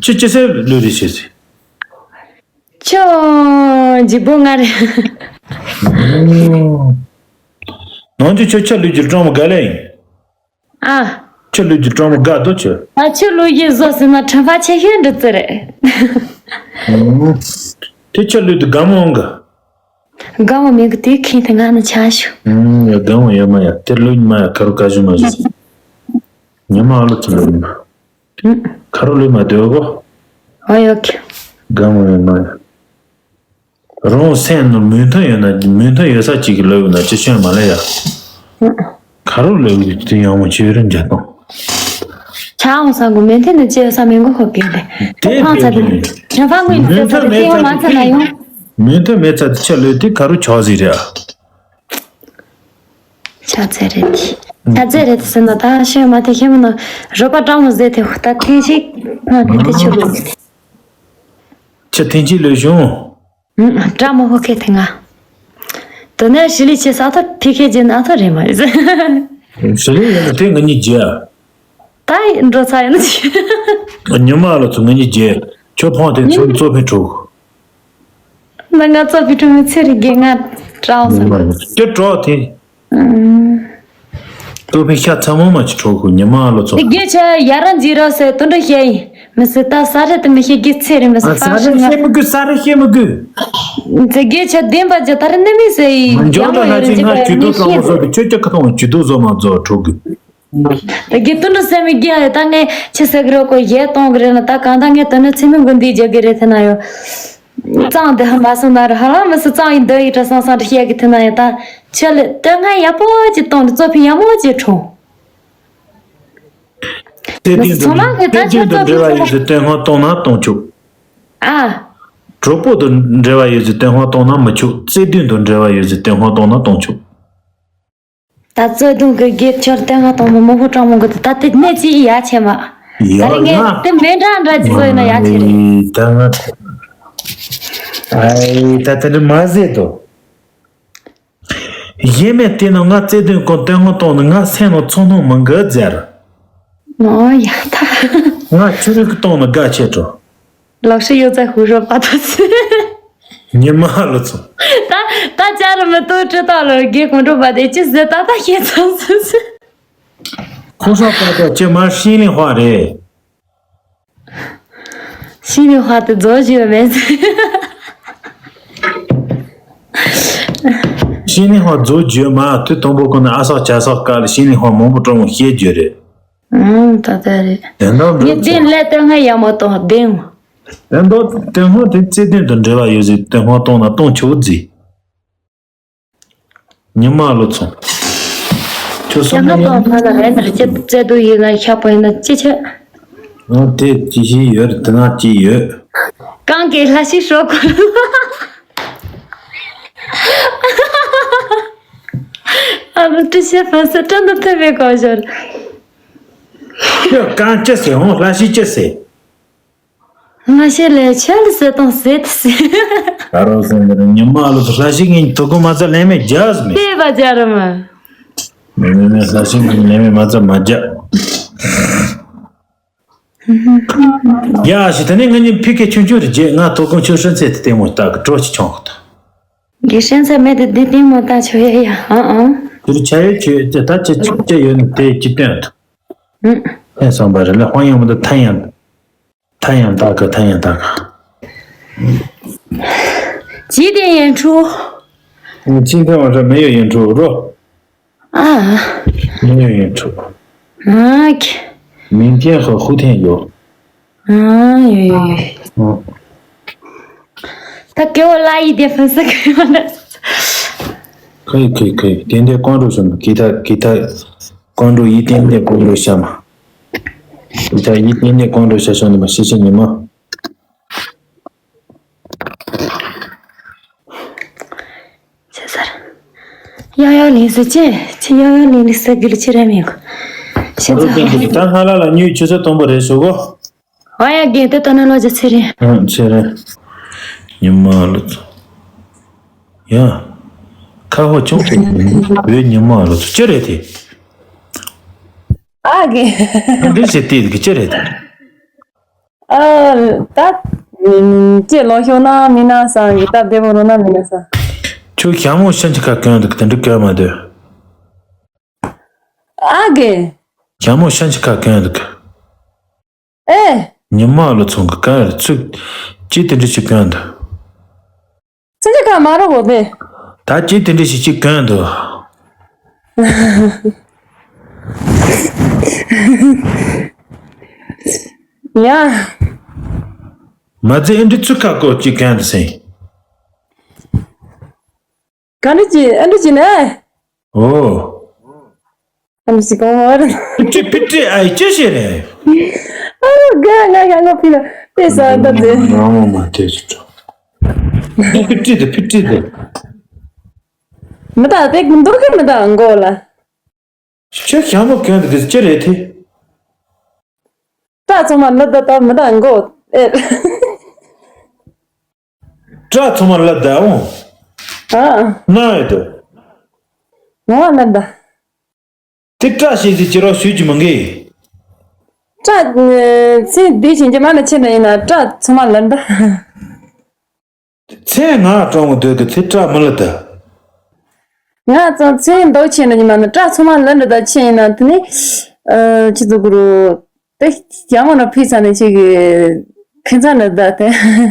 ཁྱི་ཅི་སེ་ལུ་རེད་ཤེས་སེ། ཁྱོད་འཇིགས་པོ་ང་རེད། ཨང་། ནང་ཆུ་ཁྱོད་ཁྱི་ལུས་ཀྱི་སྤྲང་མོ་ག་ལེ་ཡིན། ཨ། ཁྱི་ལུས་ཀྱི་སྤྲང་མོ་དགའ་འདུག་ཁྱོད། ཨ་ཁྱི་ལུས་ཀྱི་བཟོ་ཟེར་ན་དྲང་ཕག་ཆེ་ཤོས་འདི་ཙི་རེད། ཨང་། དེ་ཁྱི་ལུས་དུ་དགའ་མོ་འོང་གི། དགའ་བ་མེད་གི་དེ་ཁེངས་ཏེ་ང་ནི་ཆ་ཞུ། ཨུམ། ཡ་དགའ་བ་ཡོད་མ་ཡ་དེ་ལོས་ཉི་མ་ཡ་ཁ་རུ་ཀ་ཞུ་མ་ཞུ། ཉི་མ་ཨ་ལོ་ཚུ་ལོས་ཉི་མ། ཨུམ། ཁ་རུ་ལོས་མ་སྡོད་གོ། ཨ་ཡོད་ཀི། དགའ་བ་ཡོད་མ་ཡ། རང་སེམས་ནང་མོས་མཐུན་ཡོད་ན་མོས་མཐུན་ཡོད་ས་གཅིག་གི་ལོས་ཡོད་ན་ཅི་ཤོད་མ་ལེ་ཡ། ཨུམ། ཁ་རུ་ལོས་ཡོད་དེ་ཡང་མ་ཅི་ཡོད་རེད་འཇག་དང་། ཆ་འོང་ས་གོ་མེད་དེ་ནི་ཅི་ཡོད་ས་མེད་གོ་ཧོ་གེ་ལེ། དེ་ཕང་ཚ་དེ་ནི་ཕང་ངོས་ནི་ཚ་ཚ་དེ་ཡོང་མ་ཚ་ན་ཡོང་། མོས་མཐུན་མེད་ཚ་དེ་ཆ་ལོས་དེ་ཁ་རུ་ཆོག་ཟིག་རེད་ཨ། ཆ་ཚེ་རེད་དེ། ཆ་ཚེ་རེད་དེ་ཟེར་ན་ད་ཤོད་མ་དེ་ཤེས་མི་ནོ། རོ་པ་སྤྲང་མོ་ཟེར་དེ་ཧུ་ད་ཐེངས་ཤིག་ང་དེ་དེ་ཆུ་ལོས་དེ། ཆ་ཐེངས་ཤིག་ལོས་བྱུང་། སྤྲང་མོ་ཧོ་ཁེ་ཐེ་ང་། དོ་ནས་ཞི་ལི་ཆེ་ས་ཐོ་ཕི་ཁེ་ཇེ་ན་ཐོ་རེ་མ་ཡིན། ཞི་ལི་ཡིན་ན་དེ་ང་གཉིས་རྗེས། ད་འགྲོ་ཚ་ཡིན་ཅི། ཉི་མ་ལ་ཚོ་ང་གཉིས་རྗེས་ཁྱོད་ཕོང་དེ་ཚོ་གཙོ་ཕན་ཕྲུག་ན་ང་གཙོ་ཕན་ཕྲུག་མི་ཚེ་རི་རྒན་ང་དྲག་སོང་། དེ་གྲོགས་དེ། ཨུམ། ཏོ་ཕི་ཤ་ཚ་མོ་མ་ཅི་ཁྲོ་ཁུ་ཉི་མ་ལོ་ཚོ། དེ་རྒྱས་ཆ་ཡ་ར་འཛི་ར་སེ་དུ་འདྲ་ཤེ་ཡིན། མི་སི་ད་ས་རེ་དུ་མི་ཤེས་རྒྱས་ཚེ་རེ་མི་སི་ས་ས་རེ་རེ་ཤེ་མི་དགོས་ས་རེ་ཤེ་མི་དགོས། དེ་རྒྱས་ཆ་བདེན་པ་ཅི་ད་རེ་ནི་མི་སེ་ཡིན། མ་འཇོག་ད་ན་ཅི་ང་ཇུ་དུ་ཀ་མོ་བཟོ་གི་ཁྱོད་ཀྱ་ཁ་ཐོང་ཇུ་དུ་བཟོ་མ་བཟོ་ཁྲོ་གི། དེ་རྒྱས་དུ་འདྲ་སེ་མི་རྒྱས་ད་ངས་ཆི་སེ་གི་རོ་ཀོ་ཡེ་གཏོང་གི་རེད་ན་ད་གང་ད་ངས་དུ་ནི་ཚེ་མི་དགོས་འདི་རྒྱག་གི་རེད་ཐེ་ན་ཡོ། གཙང་འདི་ཧ་མ་སོང་ན་ར་ཧ་ལམ་མི་སུ་གཙང་ཡིན་འདི་ཡིན་དྲ་སང་སང་དྲ་བཤད་གི་ཐུན་ན་ཡ་ད་ཆེ་ལེ་སྟོད་ང་ཡག་པོ་ཅིག་གཏོང་དྲ་གཙོ་ཕི་ཡག་མོ་ཅིག་འཁྲུངས། རྩེ་མི་སུ་དུས་ཚང་མ་དུ་གི་ད་རྩེ་ཆེ་དུས་དུ་གཙོ་འབྲེལ་ཕི་བ་ཡོད་ཆུང་། ཚེ་སྟོད་ང་གཏོང་ན་གཏོང་ཆོག་ཨ། གྲོགས་པོ་དུ་འབྲེལ་བ་ཡོད་ཚེ་སྟོད་ང་གཏོང་ན་མི་ཆོག་རྩེ་དུས་དུ་འབྲེལ་བ་ཡོད་ཚེ་སྟོད་ང་གཏོང་ན་གཏོང་ཆོག་ད་རྩོད་དུང་གི་སྒེར་ཆར་བསྟན་ང་དང་མོ་མོ་ཕོ་གྲང་མོ་གི་ད་དེ་གནས་ཚིག་ཡ་ཆེ་མ། ད་ཡ་རེ་ང་ན་དེ་མེ་འདྲ་འདྲ་ཅི་བཟོ་ཡིན་ན་ཡ་ཆེ་རེད། ད་ང་ཨའི་ད་དེ་འདྲ་མ་ཟེར་དོ། ཡེ་མེ་དེ་ནི་ང་རྩེ་དུང་གོ་བསྟན་ང་གཏོང་ནི་ང་སེམས་ནང་ཚོང་ནང་མི་འགལ་ཟེར། ཨོ་ཡ་ད། ང་ཆུ་རིགས་གཏོང་ནི་དགའ་ཆེ་འགྲོ། 老师又在胡说八道。 ཉི་མ་ལོ་ཚོ། ད་ད་ཅ་ར་མི་ཏོ་ཁྲི་ཏོ་ལོ་རྒྱལ་གོང་འགྲོ་པ་དེ་ཅི་ཟེར་ད་ད་ཤེས་ཚང་སུ་སུ། ཁོ་ཧྲ་པ་ཏོ་ཅི་མ་ཤིན་ལི་ཧྭ་རེད། ཤིན་ལི་ཧྭ་དེ་རྫོགས་བཞི་མེད་ཟེར། ཤིན་ལི་ཧྭ་རྫོགས་བཞི་མ་དུས་དང་པོ་ཀུན་ནས་ཨ་སག་ཅ་སག་དཀའ་ལ་ཤིན་ལི་ཧྭ་མང་པོ་གྲོང་བ་ཤེས་རྒྱུ་རེད། ཨང་། ད་ལྟ་རེད། དེ་འདྲ་ངས་འགྲོ་བདེན་ཚེ། ལས་དོན་ལྔ་ཡག་མོ་གཏོང་བདེན། དེ་འདྲ་དེ་སྔོན་དེ་རྩེ་དོན་དང་འབྲེལ་བ་ཡོད་ཟིག་དེ་སྔོན་གཏོང་ན་གཏོང་ཆོག་ཟིག་ཉི་མ་ལོ་ཚོ། ཁྱོད་ཡག་སོང་ན་མོ་ཡང་གཏོང་ཐ་ན་རེད་ན་རྩེ་རྩེ་དུ་ཡིན་ན་ཤག་པ་ཡིན་ན་ཅི་ཆེ། ཨ་དེ་ཅི་ཞིག་ཡོད་རེད་དེ་ན་ཅི་ཡོད། གང་གི་ལྷ་ཞིག་ཧྲོ་གོ། ཨ་ལོ་ཏི་ཤེ་ཕན་སེ་ཏྲན་དུ་ཐེ་བེ་གོ་ཞོར། ཁྱོད་གང་ཅི་ཟེར་ཧོང་ལྷ་ཞིག་ཅི་ཟེར། ང་ཤེས་ལས་ཆེ་ལ་ཟེར་དང་ཟེར་ཏི་ཟེར། ད་རོགས་ཟེར་ནི་རེད་ཉི་མ་ལོ་ལྷ་ཞིག་ངས་དོ་གོ་མ་ཚ་ལན་མེད་རྒྱག་ཟེར་ནི། ལྟེ་བ་རྒྱ་ར་མ། མེད་མེད་མེད་ལྷ་ཞིག་ངས་ལན་མེད་མ་ཚ་མ་རྒྱག་ཡ་ཞིག་ད་ནི་ང་གཉིས་ཕི་ཀེ་ཆུང་ཆུང་རེ་རྗེས་ང་དོ་དགོང་ཆུ་ཧྲན་ཚེ་དེ་ལྟད་མོ་ལྟ་གི་གྲོ་ཆི་ཆོང་གི་ད། དགེ་ཧྲན་ཚེ་མེད་དེ་དེ་ལྟད་མོ་ལྟ་ཆོག་ཡ་ཡ་ཨང་ཨང་། དེ་རུ་ཆ་ཡོད་ཆོས་དེ་ད་ཅི་ཆོག་ཅི་ཡོད་ནི་དེ་ཅི་སྟོན་ཐུབ། ཨང་། ཕན་སོང་པ་རེད་ལ་དཔང་ཡང་མི་འདུག་ཐ་ཡང་། ཐ་ཡང་ད་ག་ཐ་ཡང་ད་ག་ཇི་ལྟར་ཡན་ཁྲུ། ཅི་འདྲ་བ་ར་མེ་ཡོད་ཡན་ཁྲུ་རོ། ཨ། མེ་ཡོད་ཡན་ཁྲུ། ཨ་ཁེ། མིང་ཅན་ཧོ་ཧུ་ཐེན་ཡོད། ཨ་ཡོད་ཡོད་ཡོད། ཨ། ད་ཀེ་བོ་ལ་ཡི་དེ་ཕན་ས་ཀེ་བོ་ན། ཁོས་ཁོས་ཁོས་དེ་འདྲའི་ཀོང་རུ་སོང་གི་ད་གི་ད་ཀོང་རུ་ཡི་དེ་འདྲའི་ཀོང་རུ་ཤ་མ། ད་ཡིད་ཉིད་ནས་གོང་དུ་བྱ་ཤོག་ནི་མ་ཤེས་ཤེས་ཉི་མ། ཤེས་ཚར། ཡང་ཡང་ལིང་ཟེར་ཅེ་ཅེ་ཡང་ཡང་ལིང་ལིང་ཟེར་གི་ལ་ཅི་རེད་མིན་གོ། ཤེས་ཚར། ད་ཧ་ལ་ལ་ཉུལ་ཆུ་ཚོད་དང་པོ་རེད་ཞུ་གོ། ཨ་ཡ་རྒན་དེ་ལྟ་ན་ལོ་ཇ་ཚེ་རིང་། ཨ་ཚེ་རིང་། ཉི་མ་ལོ་ཚོ། ཡ། ཁ་ཧོ་ཅུང་ཚེ་རིང་། བོད་ཉི་མ་ལོ་ཚོ་ཅི་རེད་དེ། ཨ་རྒན། འདི་ཞེས་བལྟས་འདུག་ཅི་རེད། ཨ། ད། ཅེ་ལོ་ཤོ་ན་མི་ན་སང་གི་སྟབས་བདེ་པོ་རོ་ན་མི་ན་སང་། ཁྱོད་ཞྭ་མོ་ཤ་འཁྱི་ཁ་གོན་འདུག་དེ་འདྲ་གོན་མ་འདོད། ཨ་རྒན། ཞྭ་མོ་ཤ་འཁྱི་ཁ་གོན་འདུག་ཨེ། ཉི་མ་ལོ་ཚོང་གི་ཀ་ར་ཚུགས། ཅི་དེ་འདྲ་ཞིག་གོན་འདུག་ཚིག་གི་ཁ་མ་རོ་བོ་དེ། ད་ཅི་དེ་འདྲ་ཞིག་ཅིག་གོན་འདུག་ཡ། མ་ཚད་ཨེ་འདྲ་ཚུགས་ཁ་སྐོར་ཅིག་གོན་འདུག་ཟེར། ག་འདྲ་ཅི་ཨེ་འདྲ་ཅི་ནས། ཨོ། ཨ་མི་སི་གོང་བར། ཕི་ཏི་ཕི་ཏི་ཨའི་ཅི་ཞིག་རེད། ཨ་རོ་ག་ང་ང་ང་ཕི་ལ་དེ་ས་ད་དེ། རང་མོ་མ་དེ་ཅི་ཅོ། ཕི་ཏི་དེ་ཕི་ཏི་དེ། མི་ད་དེ་འདུག་གི་མི་ད་མགོ་ལ། ཁྱོད་ཞྭ་མོ་གྱོན་དེ་གི་ཅི་རེད་དེ། ད་ཚང་མ་ལ་ད་ད་མི་ད་མགོ་ཨེ། སྐྲ་ཚང་མ་ལ་ད་འོང་། ཨ། ན་ཡོད་དོ། ངོ་མ་ལ་ད། དེ་སྐྲ་ཤེས་ཟིག་ཅི་རོ་ཞུས་ཀྱི་མང་གི། སྐྲ། ཚེ་འདི་བཞིན་གྱི་མ་ན་ཆེ་ན་ཡིན་ན་སྐྲ་ཚང་མ་ལ་ད། ཚེ་ང་གྲོང་མོ་སྡོད་ཀྱི་ཚེ་སྐྲ་མི་ལ་ད། ང་ཚང་ཚེ་མདོག་ཆེ་ན་ཉི་མ་ན་སྐྲ་ཚང་མ་ལ་འདྲ་ད་ཆེ་ཡིན་ན་དེ་ནི། ཨ། ཆི་ཟུག་རུ། དེ་རྒྱ་མོ་ན་ཕི་ས་ནས་ཅིག་གི་ཁེ་ཚ་ན་ད་དེ་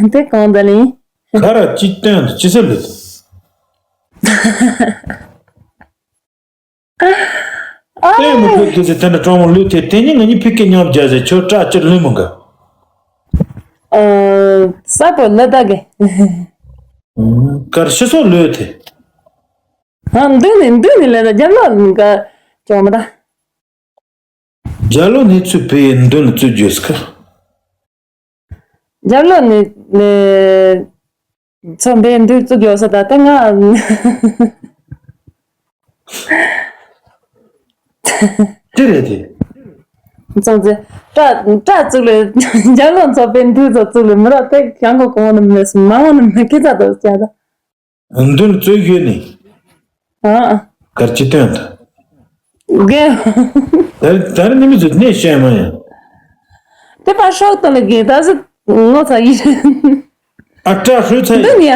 དེ་གང་ད་ལིན། ཁ་ར་ཅི་སྟོན་དུ་ཅི་ཟེར་ལེ། ཨ། ཨེ་མི་ཕུད་དུ་ཟེར་དེ་འདྲ་གྲོང་མོ་ལུས་ཐེ་དེ་ཉིན་ང་གཉིས་ཕི་ཀེ་མཉམ་རྒྱ་ཟེར་ཁྱོད་སྐྲ་ཅི་ལུས་མི་དགའ། ཨ། ས་པོ་ལ་ད་གེ། ཀར་ཤི་སོ་ལོས་ཐེ། ཨ། མདུན་ནས་མདུན་ནས་ལ་ད་རྒྱབ་ལོགས་ཀ་ཅོ་མ་ད། རྒྱབ་ལོགས་ནས་ཚུད་པའི་མདུན་ལ་ཚུད་རྒྱུ་ཟེར་ཁ། རྒྱབ་ལོགས་ནས་ནས་ཚོ་འབེན་འདུག་བཙུགས་ཡོད་ས་ད་ལྟ་ང་། ཅི་རེད་དེ། ཚོང་ཙེ། སྐྲ་སྐྲ་བཙུགས་ལས་རྒྱབ་ལོགས་ཚོ་འབེན་འདུག་ཚོ་བཙུགས་ལས་མི་ར་ཏེ་ཡང་གོ་གོང་ནས་མི་མ་འོང་ནས་མི་སྐད་ཆ་དོ་ཅག་ད། མདུན་བཙུགས་ཡོད་ནི། ཨ། གར་ཅི་སྟོན་ད། རྒན། ད་ད་རེ་ནི་མི་ཚོས་གནས་བཤད་མ་ཡང་། དེ་པར་ཤོག་དང་ལ་རྒན་ད་སི་ངོ་ཚ་ཡིན། ཨ་སྐྲ་ཧྲུལ་ཚ་ཡིན། འདི་ནི་ཡ།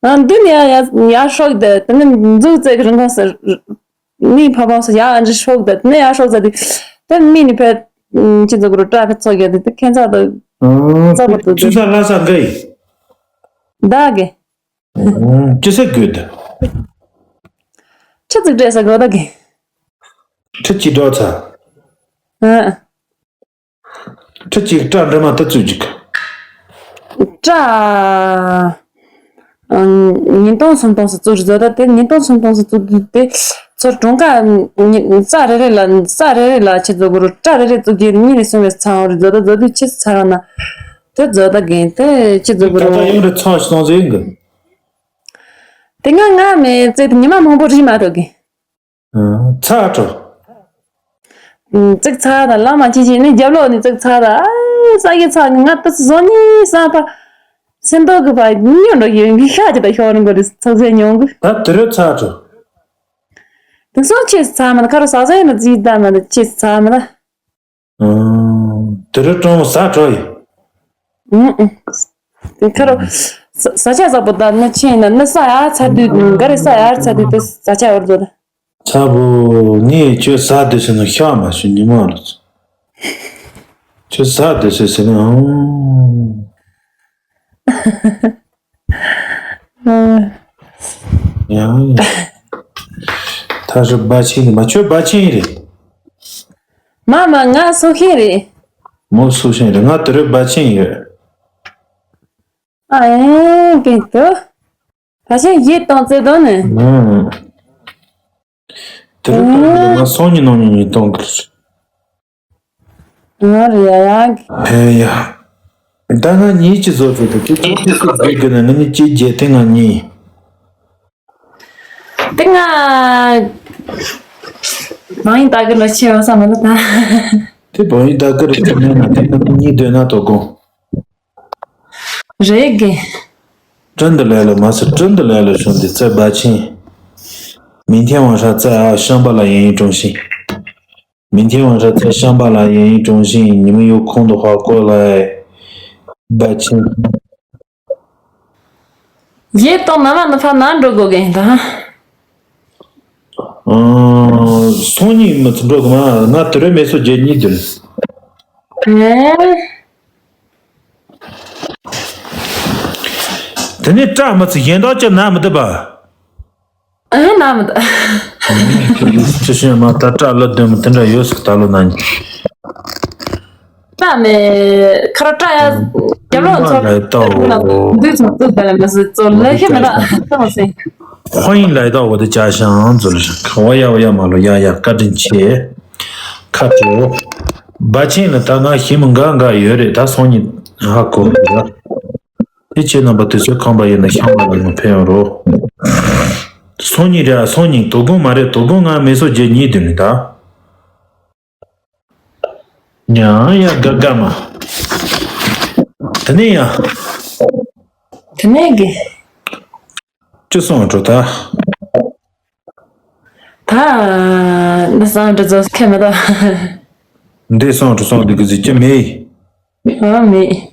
ཨ། འདི་ནི་ཡ་ཡ་ཡ་ཤོག་དེ་དེ་ནི་མཛུག་རྩེ་གི་རིན་གོང་ཟེར། ནི་ཕ་བོང་སོ་ཡ་ཨ་འདྲི་ཤོག་དེ་དེ་ནི་ཡ་ཤོག་ཟེར་དེ། དེ་མི་ནི་ཕེ། ཅི་ཚོ་གུ་རུ་སྐྲ་ཕེ་ཚོགས་ཡོད་དེ་དེ་ཁྱེད་ཚ་དེ། ཚ་བོ་དེ་དེ། ཅི་ས་ལ་ས་གི། ད་གི། ཅི་ས་གི་དེ། ཁྱེད་ཚིག་བྲེས་ས་གོ་ད་གི། ཁྱེད་ཅི་འགྲོ་ཚ། ཨ། ཁྱེད་ཅིག་སྐྲ་འདྲ་མ་ད་བཙུགས་ཅིག་སྐྲ། ཨང་། ཉིས་སྟོང་སུམ་སྟོང་སུ་བཙུགས་རེད་བཟོ་ད་དེ་ཉིས་སྟོང་སུམ་སྟོང་སུ་བཙུགས་དུས་དེ། ཚོ་གྲོང་ཁ། ཉི་ས་རེ་རེ་ལ་ས་རེ་རེ་ལ་ཁྱེད་ཚོ་གུ་རུ་སྐྲ་རེ་རེ་བཙུགས་རྒྱུ་གཉིས་ནས་གསུམ་བས་ཚང་བ་རེད་བཟོ་ད་བཟོ་དུས་ཁྱེད་ཚ་ར་ན། དེ་བཟོ་ད་རྒན་དེ་ཁྱེད་ཚོ་གུ་ད་རུ། ད་ཡོང་རེ་ཚང་ཞིག་སོང་ཟེར་གི། དེ་ང་ང་མེད་ཙེ་དེ་ཉི་མ་མང་པོ་རིག་མ་ཐུབ་གི། ཚ་དྲོ། ཙིག་ཚ་དང་ལ་མ་ཅི་ཅི་ནི་རྒྱབ་ལོགས་ནི་ཙིག་ཚ་དང་ཨ་ས་ཡི་ཚ་ང་ཏི་སི་ཟོ་ནི་ས་པ། སེམས་ཏོག་གི་བ་ཉོ་འགྲོ་ཡོད་མི་ཤ་ཅི་ད་ཤོར་འགོ་རི་ཚོགས་སེ་ཉོང་གི། ད་དེ་རུ་ཚ་དྲོ། དེ་སོང་ཆེས་ཚ་མ་ན་ཁ་རུ་ས་ས་ཡི་ན་ཙི་ད་མ་ན་ཆེས་ཚ་མ་ན། དེ་རུ་གྲོང་ས་དྲོ་ཡི། ཨུ་ཨུ། དེ་ཁ་རུ་ས་ས་ཆ་ས་པོ་ད་ནི་ཆེ་ན་ནི་ས་ཡར་ཚ་དུས་ག་རེ་ས་ཡར་ཚ་དུས་དེ་ས་ཆ་བར་དུ་ད། ཚ་བོ། ངས་ཁྱོད་ཟ་བདེ་ཟེར་ན་ཤ་མ་ཤི་ཉི་མ་ལ། ཁྱོད་ཟ་བདེ་ཟེར་ཟེར་ན་ཨང་། ཡང་། ད་རུ་སྦ་ཆེན་ནི་མ་ཁྱོད་སྦ་ཆེན་རེད། མ་མ་ང་སུ་ཤེས་རེད། མོ་སུ་ཤེས་རེད་ང་དེ་རུ་སྦ་ཆེན་ཡོད། ཨ་ཨེ་པིན་ཏུ། ད་ཆེན་ཡིད་གཏོང་བརྩེ་དོན་ནི། ཨང་། དེ་རུ་གཏོང་གི་ང་སོང་ཉིན་ནང་ཉིན་ཉིན་གཏོང་གི་རེད། ང་རེད་ཡ་ཡ། ཧེ་ཡ། ད་ང་གཉིས་ཀྱི་བཟོ་བྱེད་དུ་ཁྱེད་ཚོ་ཁྱེད་ཚོ་བཟོས་གི་ན་ང་གཉིས་ཀྱི་རྒྱལ་ཐེངས་ང་གཉིས། དེ་ང་། མང་ཡིན་ད་གི་ལ་ཆེ་བ་ས་མ་ལ་ད། དེ་བང་ཡིན་ད་གི་རེད་དེ་ནས་ན་དེ་ང་གཉིས་སྡོད་ན་དོ་དགོང་། རེད་གི། 真的来了吗？是真的来了，兄弟，在八千。明天晚上在啊，香巴拉演艺中心。明天晚上在香巴拉演艺中心，你们有空的话过来。八千。 ཡེ་ཏོང་ན་མ་ནི་ཕ་ན་འགྲོ་དགོ་གི་ཡིན་ད། ཨང་། སང་ཉིན་མི་ཚེ་འགྲོ་གི་མ་ང་དེ་རུ་མེ་སོ་བརྒྱད་གཉིས་བདུན། ཨེ། དེ་ནས་སྐྲ་མི་ཚེ་གཞན་དག་ཅི་ན་མི་བཏུབ་པ། ཨེ་ན་མི་བཏུབ། ཅི་ཤེས་མ་ད་སྐྲ་ལ་བདུན་མི་དེ་འདྲ་ཡོད་སུ་ད་ལོ་ན་ནི། ད་མེ་ཁ་ར་ཏྲ་ཡ་རྒྱབ་ལོགས་ཚོ་ལ་ལྟ་འོ། འདུས་ཚོ་ཚོ་ད་ལ་མི་སྲིད་ཚོ་ལ་ཤེས་མི་ད་ད་མ་སྲིད། 欢迎来到我的家乡 ཟེར་ཁ་བ་ཡ་བ་ཡ་མ་ལོ་ཡ་ཡ་བཀའ་དྲིན་ཆེ། ཁ་དྲོ། སྦ་ཆེན་ལ་ད་ང་ཞིམ་འགའ་འགའ་ཡོད་རེད་ད་སང་ཉིན་ཧ་གོ་གི་ཡ། དེ་ཁྱེད་རྣམ་པ་དུས་ཚོད་ཁོམ་པ་ཡོད་ན་ཤང་པ་ལ་ང་ཕེབས་ཡོང་རོགས། སང་ཉིན་རེད་ཨ་སང་ཉིན་དོ་དགོང་མ་རེད་དོ་དགོང་ང་མེ་སོ་བརྒྱད་གཉིས་བདུན་རེད་ད། ཡང་ཡང་དགའ་དགའ་མ། དེ་ནས་ཡང་། དེ་ནས་གི། ཅི་སོང་འགྲོ་ད། ད། འདི་སང་འགྲོ་ཚོ་ཁེ་མེད་ད། འདི་སང་འགྲོ་སོང་འདི་གི་ཟིག་ཅི་མེད། ཨ་མེད།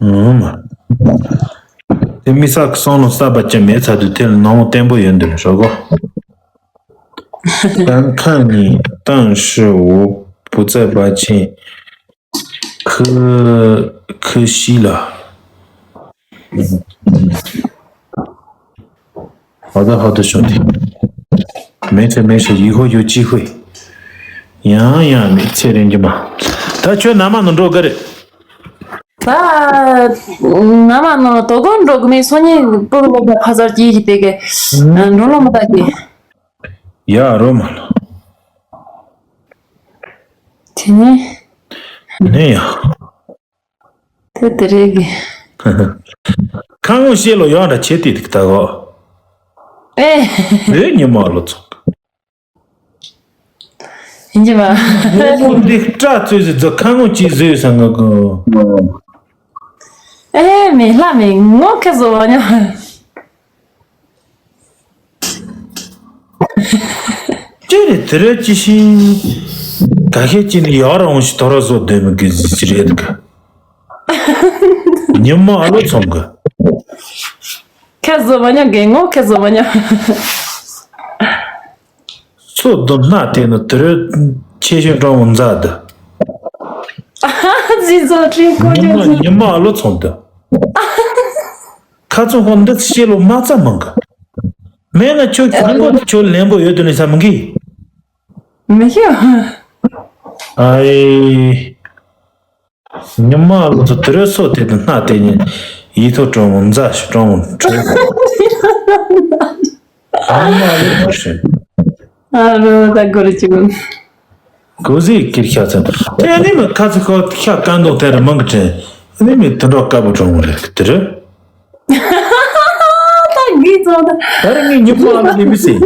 ཨུམ། དེ་མི་ས་གི་སང་ལོ་ས་པ་ཅི་མེད་ཚ་དུས་དེ་ལ་སྣང་བ་བརྟན་པོ་ཡོད་འདུག་ཧྲོ་གོ། 刚看你，但是我不在八千，可可惜了。好的，好的，兄弟。没事没事，以后有机会。 ཡང་ཡང་མི་ཚེ་རིང་གི་མ། ད་ཁྱོད་ན་མ་ནི་འགྲོ་གི་རེད། ད་ང་མ་ནོ་དོ་དགོང་འགྲོ་གི་མེད། སང་ཉིན་སྤུ་གུ་སློབ་གྲྭ་ཕ་སར་སྐྱེལ་གྱི་དེ་གི་འགྲོ་ལོ་མི་ད་གི། ཡ་རོ་མ་ལོ། དེ་ནས། ནས་ཡ། དེ་དེ་རེད་གི། ཁ་ངོ་ཤེས་ལོ་ཡོང་འདྲ་བྱེད་དེ་ད་གོ། ཨེ། བོད་ཉི་མ་ལོ་ཚོགས། ཡིན་གྱི་མ། ངོ་མོ་འདི་སྐྲ་བཙོས་ཟེར་ཚོ་ཁ་ངོ་ཅིག་བཟོས་ས་ང་གོ། ཨེ་མེ་ལྷ་མེ་ངོ་ཁེ་བཟོ་བ་ཉོ། ཅི་རེད་དེ་རེད་ཅི་ཤིང་། ག་ཤེད་ཅི་ནི་ཡག་རང་ཞིག་དོ་ར་བཟོ་འདོད་མི་གི་ཟི་ཅི་རེད་གི། ཉི་མ་ཨ་ལོ་ཚོང་གི། ཁ་བཟོ་མ་ཉོ་གི་ངོ་ཁ་བཟོ་མ་ཉོ། ཚོ་དུ་སྣ་དེ་ནི་དེ་རུ་ཆེ་ཤོས་འགྲོ་འོང་མཛའ་དུ། ཟི་ཚོ་ཁྲིན་ཁོ་ཉི་མ་ཉོ་ཉི་མ་ཨ་ལོ་ཚོང་དུ། ཁ་ཚོ་ཧོ་འདི་ཤེས་ལོ་མ་ཚ་མང་གི། མེད་ན་ཁྱོད་ཁྱོད་ལེན་པོ་ཁྱོད་ལེན་པོ་ཡོད་དུ་ནི་ས་མི་གི། མི་ཤེས། ཨའི། ཉི་མ་ལོ་ཚོ་དེ་རུ་སོ་དེ་དུ་སྣ་དེ་ཉིན་ཡིད་ཐོ་གྲོང་མོ་མཛའ་ཞིག་གྲོང་མོ་གྲོང་ཨ་མ་ལོ་ཚོ་ཞིག་ཨ་རོ་ད་གོ་རེ་ཅི་གོ། གོ་ཟི་ཀིར་ཤ་ཚན་དེ་ནི་མི་ཁ་ཚི་ཁོ་ཤ་ཀ་འདོག་དེ་རུ་མང་གི་དྲན་ནི་མི་དུ་འགྲོ་ཀ་བུ་གྲོང་མོ་རེད་དེ་རུ། ད་གི་ཚོ་ད། ད་རུ་ངའི་ཉི་མ་ལོ་ནི་མི་སྲིད།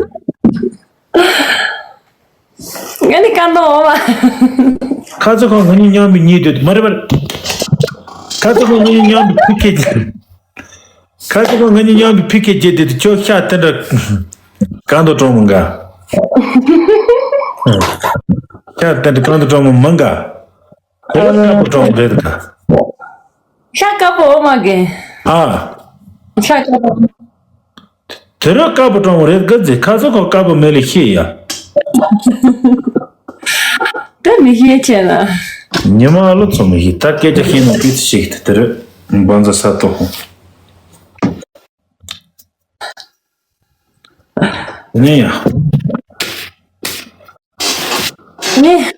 ང་ནི་ཀ་འདོག་འོ་མ། ཁ་ཚ་ཁོང་ང་གཉིས་མཉམ་པའི་གཉིས་དུས་མ་རེད་པར། ཁ་ཚ་ཁོང་ང་གཉིས་མཉམ་པའི་ཕི་ཁེ་ཁ་ཚ་ཁོང་ང་གཉིས་མཉམ་པའི་ཕི་ཁེ་རྒྱལ་དུས་དུ་ཁྱོད་ཤ་དེ་འདྲ་ཀ་འདོག་གྲོང་མོ་འགའ། ཤ་དེ་འདྲ་ཀ་འདོག་གྲོང་མོ་མང་ག། དེ་ལ་ཀ་པོ་གྲོང་རེད་ག། ཤ་དཀར་པོ་འོ་མ་གི། ཨ། ཤ་དཀར་པོ། དེ་རུ་དཀར་པོ་གྲོང་རེད་གི་ཟེ་ཁ་སོ་ཁོ་དཀར་པོ་མེད་ལ་ཤེས་ཡ། དེ་མི་ཤེས་ཆེ་ན། ཉི་མ་ཨ་ལོ་ཚོ་མི་ཤེས་ད་སྐད་ཆ་ཤེས་ན་དེ་ཚོ་ཤེས་ཏེ་དེ་རུ་འབངས་ཚ་ས་ཏོ་ཧོ། ནས་ཡ། ནས།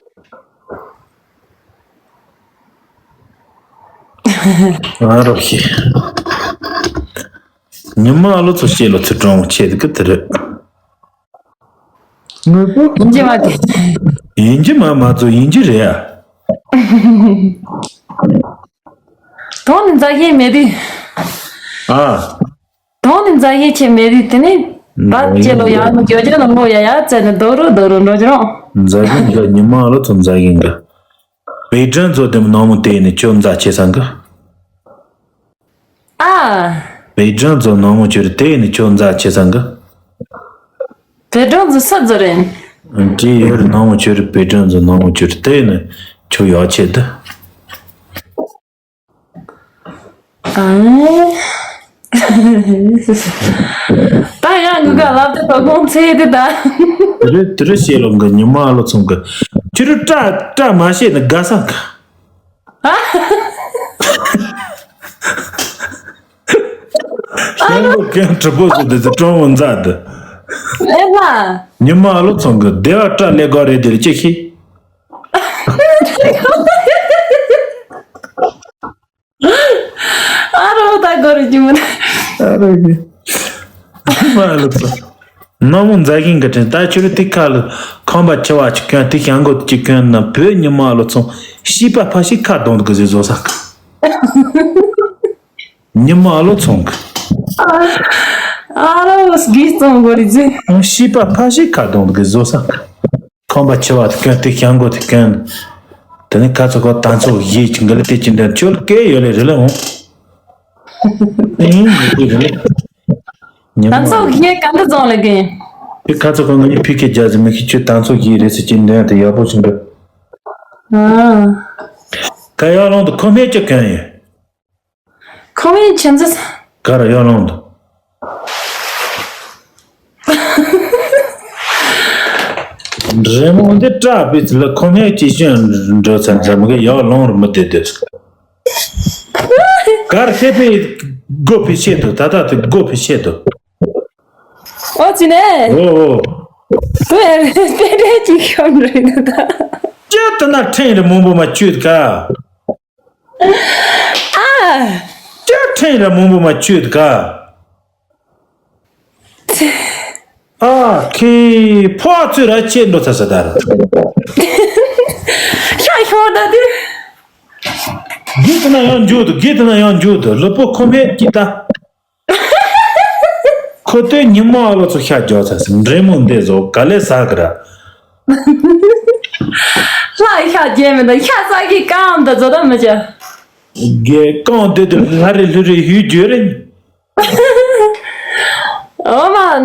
ང་རོ་ཤེས། ཉི་མ་ཨ་ལོ་ཚོ་ཤེས་ལོ་ཚུར་གྲོང་ཆེ་དུ་ཀི་དེ་རེད། དངོས་པོ། ཡིན་གྱི་མ་གི། ཡིན་གྱི་མ་མ་ཚོ་ཡིན་གྱི་རེད་ཨ། དོན་ནི་མཛའ་ཡིན་མེད་དུས། ཨ། དོན་ནི་མཛའ་ཡིན་ཆེ་མེད་དུས་དེ་ནི། བབ་ཅེ་ལོ་ཡང་མི་གྱོད་ཅེ་ལོ་མོ་ཡ་ཡ་བཙལ་ནས་རྡོ་རུ་རྡོ་རུ་འགྲོ་གྱི་རུང་། མཛའ་ཡིན་གི་ཉི་མ་ཨ་ལོ་ཚོ་མཛའ་ཡིན་གི། པེ་ཀྲན་ཚོ་དེ་མོ་ནང་མོ་དེ་ནི་ཁྱོད་མཛའ་ཆེ་སང་གི། ཨ། པེ་ཀྲན་ཚོ་ནང་མོ་ཁྱོད་དེ་ནི་ཁྱོད་མཛའ་ཆེ་སང་གི། པེ་ཀྲན་ཚོ་ས་ཛོ་རེད། དེ་ཡོད་རེད་ནང་མོ་ཁྱོད་པེ་ཀྲན་ཚོ་ནང་མོ་ཁྱོད་དེ་ནི་ཁྱོད་ཡག་ཆེ་དུ། ཨ། ད་ཡང་ངུ་ག་ལབ་དེ་དོ་དགོང་ཚེ་དེ་ད། དེ་རུ་དེ་རུ་བཤད་ལོ་གི་ཉི་མ་ཨ་ལོ་ཚོང་གི། ཁྱོད་རུ་སྐྲ་སྐྲ་མ་བཤད་ནི་དགའ་ས་གི། ཤེས་ལོ་གན་གྲི་པོ་ཟེར་དེ་ཚོ་གྲོང་མོ་མཛའ་དུ། ཨེ་ལ། ཉི་མ་ཨ་ལོ་ཚོང་གི་བདེ་བ་སྐྲ་ལས་གོ་རེད་དེ་རུ་ཅི་ཤེས། ཨ་རོ་ད་གོ་རུ་ཅི་མོ་ན། ཨ་རོ་གི། ཉི་མ་ཨ་ལོ་ཚོང་། ནང་མོ་མཛའ་གིན་གི་དྲན་ད་ཁྱོད་རུ་ཏི་ཁ་ལ་ཁང་པ་ཆེ་བ་ཅིག་གྱོན་ཏི་ཞང་གོ་ཅིག་གྱོན་ན་བོད་ཉི་མ་ཨ་ལོ་ཚོང་ཤི་པ་ཕ་ཤི་ཁ་གདོང་གི་ཟེ་བཟོ་ས་གི། ཉི་མ་ཨ་ལོ་ཚོང་གི། ཨ་རོ་སྒིས་ཚོང་གོ་རི་ཟེ། ཤི་པ་ཕ་ཤི་ཁ་གདོང་གི་བཟོ་ས་གི། ཁང་པ་ཆེ་བ་དེ་གྱོན་ཏེ་ཞང་གོ་དེ་གྱོན། དེ་ནི་ཁ་ཚོ་ཁོ་ཏང་ཚོ་ཡིད་ཀྱི་འགལ་ཏེ་ཅི་འདྲ་ཁྱོད་སྐད་ཡོད་ལེ་རེ་ལེ་འོང་། ཨིན་ཡིན་ཏེ་རེ་ལེ། ཉི་མ་ཏང་ཚོ་ཡིད་གང་དུ་བཙོང་ལེ་གིན། དེ་ཁ་ཚོ་ཁོ་ང་ནི་ཕི་ཁེ་རྒྱ་ཟི་མི་ཁི་ཁྱོད་ཏང་ཚོ་ཡིད་རེ་སི་ཅི་འདྲ་དེ་ཡག་པོ་ཞིག་འདུག་ཨ། ཁ་ཡག་ལོང་དུ་ཁོ་མེད་ཀྱི་གྱོན་ཡོད། ཁོང་ཡིན་ཆེན་ཟེར། ག་ར་ཡར་ལངས་དང་། རི་མོ་འདི་སྐྲག་པའི་ཚུལ་ལ་ཁོ་མོས་ཅི་ཤོད་འགྲོ་ཚར་འཛམ་གི་ཡར་ལངས་རུ་མི་བདེ་འདོད། གར་ཧེ་པའི་སྒོ་ཕི་ཆེད་དུ་ད་ལྟ་དེ་སྒོ་ཕི་ཆེད་དུ། ཨོ་ཙི་ནས། ཨོ་ཨོ། དུ་ཡར་རེ་པེ་རེ་ཅིག་ཤོམ་རེ་ད་ད། ཅི་ལྟ་ན་ཕྲེང་རི་མང་པོ་མ་བཅུད་ཀ། ཅག་ཕྲན་ར་མང་པོ་མ་བཅོས་ད་ག་ཨ་ཁེ་ཕོ་ཚོས་ར་ཆེ་འགྲོ་ཚ་ས་ད་ར། ཤ་ཤོར་ད་དུས། དགེ་དེ་ན་ཡང་འཇུག་ཏུ་དགེ་དེ་ན་ཡང་འཇུག་ཏུ་ལུས་པོ་ཁོ་མེད་ཀྱི་ད། ཁོ་ལྟོས་ཉི་མ་ཨ་ལོ་ཚོ་ཤ་རྒྱག་ཚ་ཟིན་འདྲེ་མོ་འདི་བཟོ་ག་ལེ་ཟ་གི་ར། ལྷ་ཤ་རྒྱལ་མི་འདུག་ཤ་ཟ་གི་རྐང་འདི་བཟོ་ད་མི་བྱ། རྒྱལ་རྐང་འདི་དུ་ལྷ་རེ་ལྷུ་རེ་ཡུལ་རྒྱུ་རེ། ཨོ་མ།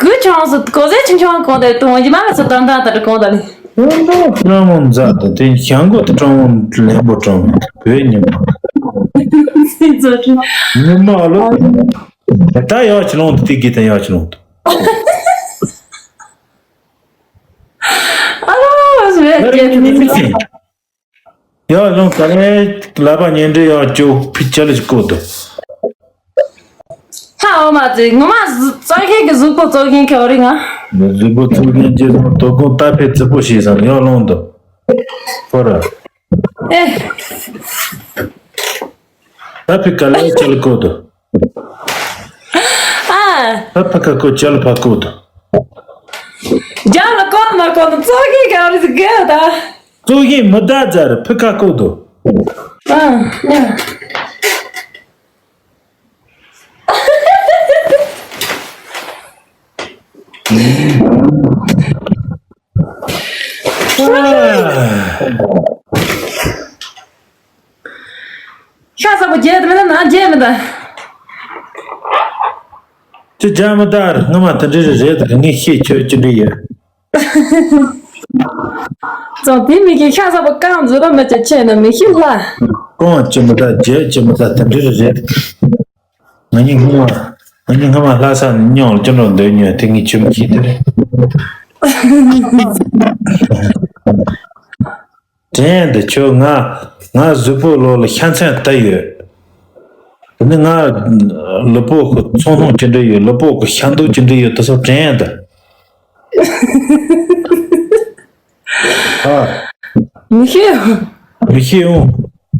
གུ་ཆང་སུ་གོ་ཟེ་ཆུང་ཆུང་གོང་དེ་དུང་གི་མ་ལ་སུ་དང་དང་དང་གོང་དང་ནི། ཀྲང་མོ་མཛའ་དང་དེ་ཞང་གོ་དེ་ཀྲང་མོ་ལན་པོ་ཀྲང་མོ་བོད་ཉི་མ། སེ་ཛོ་ཀྲང་། ཉི་མ་ཨ་ལོ། ད་ཡག་ཆི་ལོང་དུ་དེ་གི་དང་ཡག་ཆི་ལོང་དུ། ཨ་ལོ་སུ་ཡ་ད་རེས་ཀྱི་མི་ཚེ། ཡག་ལོང་ད་རེས་ལབ་པ་ཉན་འདྲི་ཡག་ཅོ་ཕི་ཅ་ལི་ཅི་ཀོ་དུ། ཧ་འོ་མ་ཙི་ངོ་མ་ཙོ་ཁེ་གི་གཟུགས་པོ་ཙོ་ཁེ་ཁེ་འོ་རི་ང་། གཟུགས་པོ་ཙོ་ཁེ་ཅེ་སོང་དོ་ཀོ་ད་ཕེ་ཙི་པོ་ཤེས་སང་ཡག་ལོང་དུ། ཧོ་ར། ཨེ། ད་ཕི་ཀ་ལ་ཅལ་ཀོ་དོ། ཨ། ད་ཕི་ཀ་ཀོ་ཅལ་ཕ་ཀོ་དོ། ཇ་ལ་ཀོ་མ་ཀོ་དོ་ཙོ་ཁེ་ག་རི་ཟི་གེ་ད། ཙོ་ཁེ་མི་ད་ཛར་ཕི་ཀ་ཀོ་དོ། ཨ། ཡ། ཤ་ཟ་པོ་རྒྱལ་དུ་མེད་ན་ན་རྒྱལ་མི་ད། ཅི་རྒྱལ་མི་ད་ར་ངོ་མ་དེ་འདྲ་རེད་དུ་ངས་ཤེས་ཁྱོད་ཅི་འདྲ་ཡོད། ཙང་དེ་མི་གི་ཤ་ཟ་པོ་རྐང་འཛུལ་ར་མི་བྱེད་ཆེ་ན་མི་ཤི་ལ། རྐང་ཅི་མི་ད་རྒྱལ་ཅི་མི་ད་དེ་འདྲ་རེད། ང་གཉིས་སྔོན་མ། ང་གཉིས་སྔོན་མ་ལྷ་ས་ནས་མཉམ་ལ་སྐྱོ་འགྲོ་འདོད་ཉོས་དེ་ངས་ཆུ་མ་ཤེས་དེ་རེད། དྲན་འདི་ཁྱོད་ང་ང་གཟུགས་པོ་ལོ་ལ་ཤ་མཚོན་ལྟ་ཡོད། དེ་ནི་ང་ལུས་པོ་གི་ཚོང་སྣང་ཅི་འདྲ་ཡོད་ལུས་པོ་གི་ཤ་མདོག་ཅི་འདྲ་ཡོད་དེ་ཚོ་དྲན་འདི། ཨ། མི་ཤེས། མི་ཤེས་འོང་།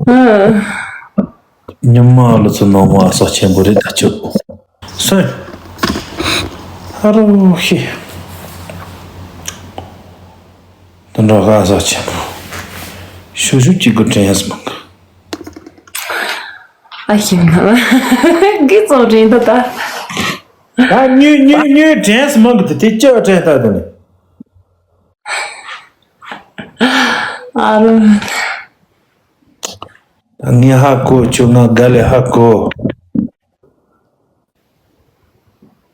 ཨ། ཉི་མ་ལོ་ཚོ་ནོར་མ་སོགས་ཆེན་པོ་རེད་ད་ཆོག་སོན། ཧ་རོ་ཤི། དུད་འགྲོ་ཁ་སོགས་ཆེན་པོ། ཤུ་ཤུ་གཅིག་གི་དྲན་ཡས་མང་གི། ཨ་ཤི་མ་གི་ཙོ་དྲན་ད་ད། ཨ་ཉུ་ཉུ་ཉུ་དྲན་ཡས་མང་གི་དེ་དེ་ཅི་བ་དྲན་ད་དེ་ནི། ཨ་རོ། ངས་ཧ་གོ་ཁྱོད་ང་དགའ་ལས་ཧ་གོ།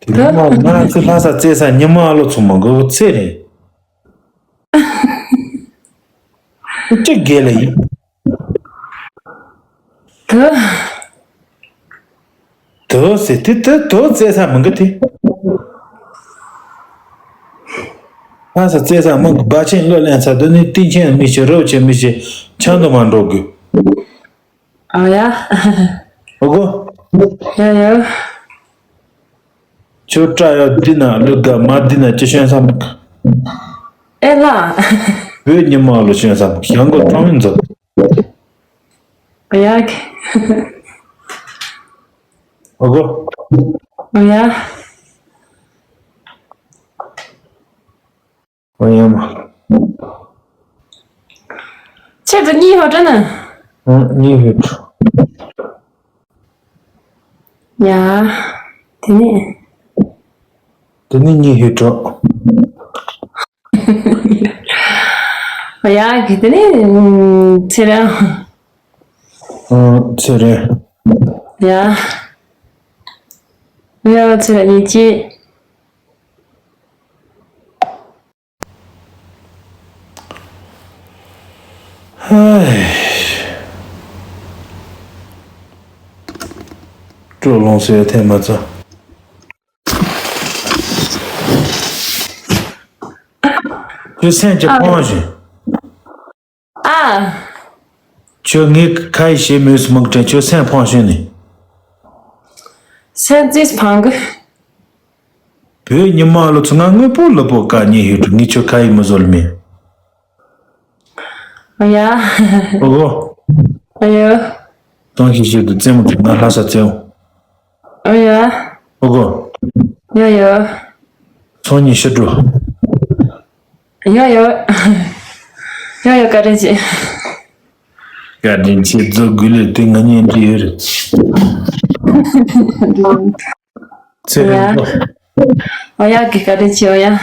དེ་ཉི་མ་ང་ཚོ་ལྷ་ས་བཙས་ས་ཉི་མ་ཨ་ལོ་ཚོ་མ་གོ་ཚེ་རེད། ཅི་དགེ་ལ་ཡིན། དུ། དུ་ཟེར་དེ་དུ་དུ་བཙས་ས་མི་འགི་དེ། ལྷ་ས་བཙས་ས་མི་འགི་སྦ་ཆེན་གླུ་ལེན་ས་དུ་ནི་ཏིན་ཆེན་མི་ཤེས་རོ་ཆེན་མི་ཤེས་ཆང་དུ་མ་འགྲོ་དགོས། ཨ་ཡ། ཨོ་གོ། ཡ་ཡ། ཁྱོད་སྐྲ་ཡག་བསྡུས་ན་ལུག་དགའ་མ་བསྡུས་ན་ཅི་ཤོན་ས་མི་འགི། ཨེ་ལ། བོད་ཉི་མ་ལོ་ཤོན་ས་མི་འགི་ཞང་གོ་ཀྲོང་ཡིན་ཛོ། ཨ་ཡ། ཨོ་གོ། ཨ་ཡ། ཨོ་ཡ་མ། ཁྱེད་ཚོ་གཉིས་ཧོ་དྲན་ན། ཨང་གཉིས་ཧོ་དྲན། ཡ། དེ་ནས། དེ་ནས་གཉིས་ཧོ་དྲན། ཡ་གི་དེ་ནས་ཚེ་རིང་། ཨང་ཚེ་རིང་། ཡ། ཡ་ཚེ་རིང་གཉིས་ཀྱིས། ཧའི། སྤྲོ་ལོང་ཟེར་ཐེངས་མ་ཚོ། ཁྱོད་སེམས་ཀྱི་ཕོངས་བཞིན། ཨ། ཁྱོད་ངས་ཁ་ཡི་བྱེད་མོས་སུ་མང་དྲན་ཁྱོད་སེམས་ཕོངས་བཞིན་ནི། སེམས་ཙིས་ཕང་གི། བོད་ཉི་མ་ལོ་ཚོ་ང་དངོས་པོ་ལོ་པོ་ཀ་ཉེ་ཧུད་ངས་ཁྱོད་ཁ་ཡི་མི་བཟོད་མེད། ཨ་ཡ། ཨོ་གོ། ཨ་ཡ། གཏོང་ཤེས་ཤེས་འདུག་རྩེད་མོ་དེ་ང་ལྷ་ས་རྩེད་འོང་། ཨོ་ཡ། ཨོ་གོ། ཡོ་ཡོ། ཚོང་གཉིས་ཤི་འགྲོ། ཡོ་ཡོ། ཡོ་ཡོ་བཀའ་དྲིན་ཆེ། བཀའ་དྲིན་ཆེ་རྫོགས་དགོས་ལས་དེ་ང་གཉིས་འདྲི་ཡོད་རེད། ཚེ་རིང་པོ། ཨོ་ཡ་གི་བཀའ་དྲིན་ཆེ་ཨོ་ཡ།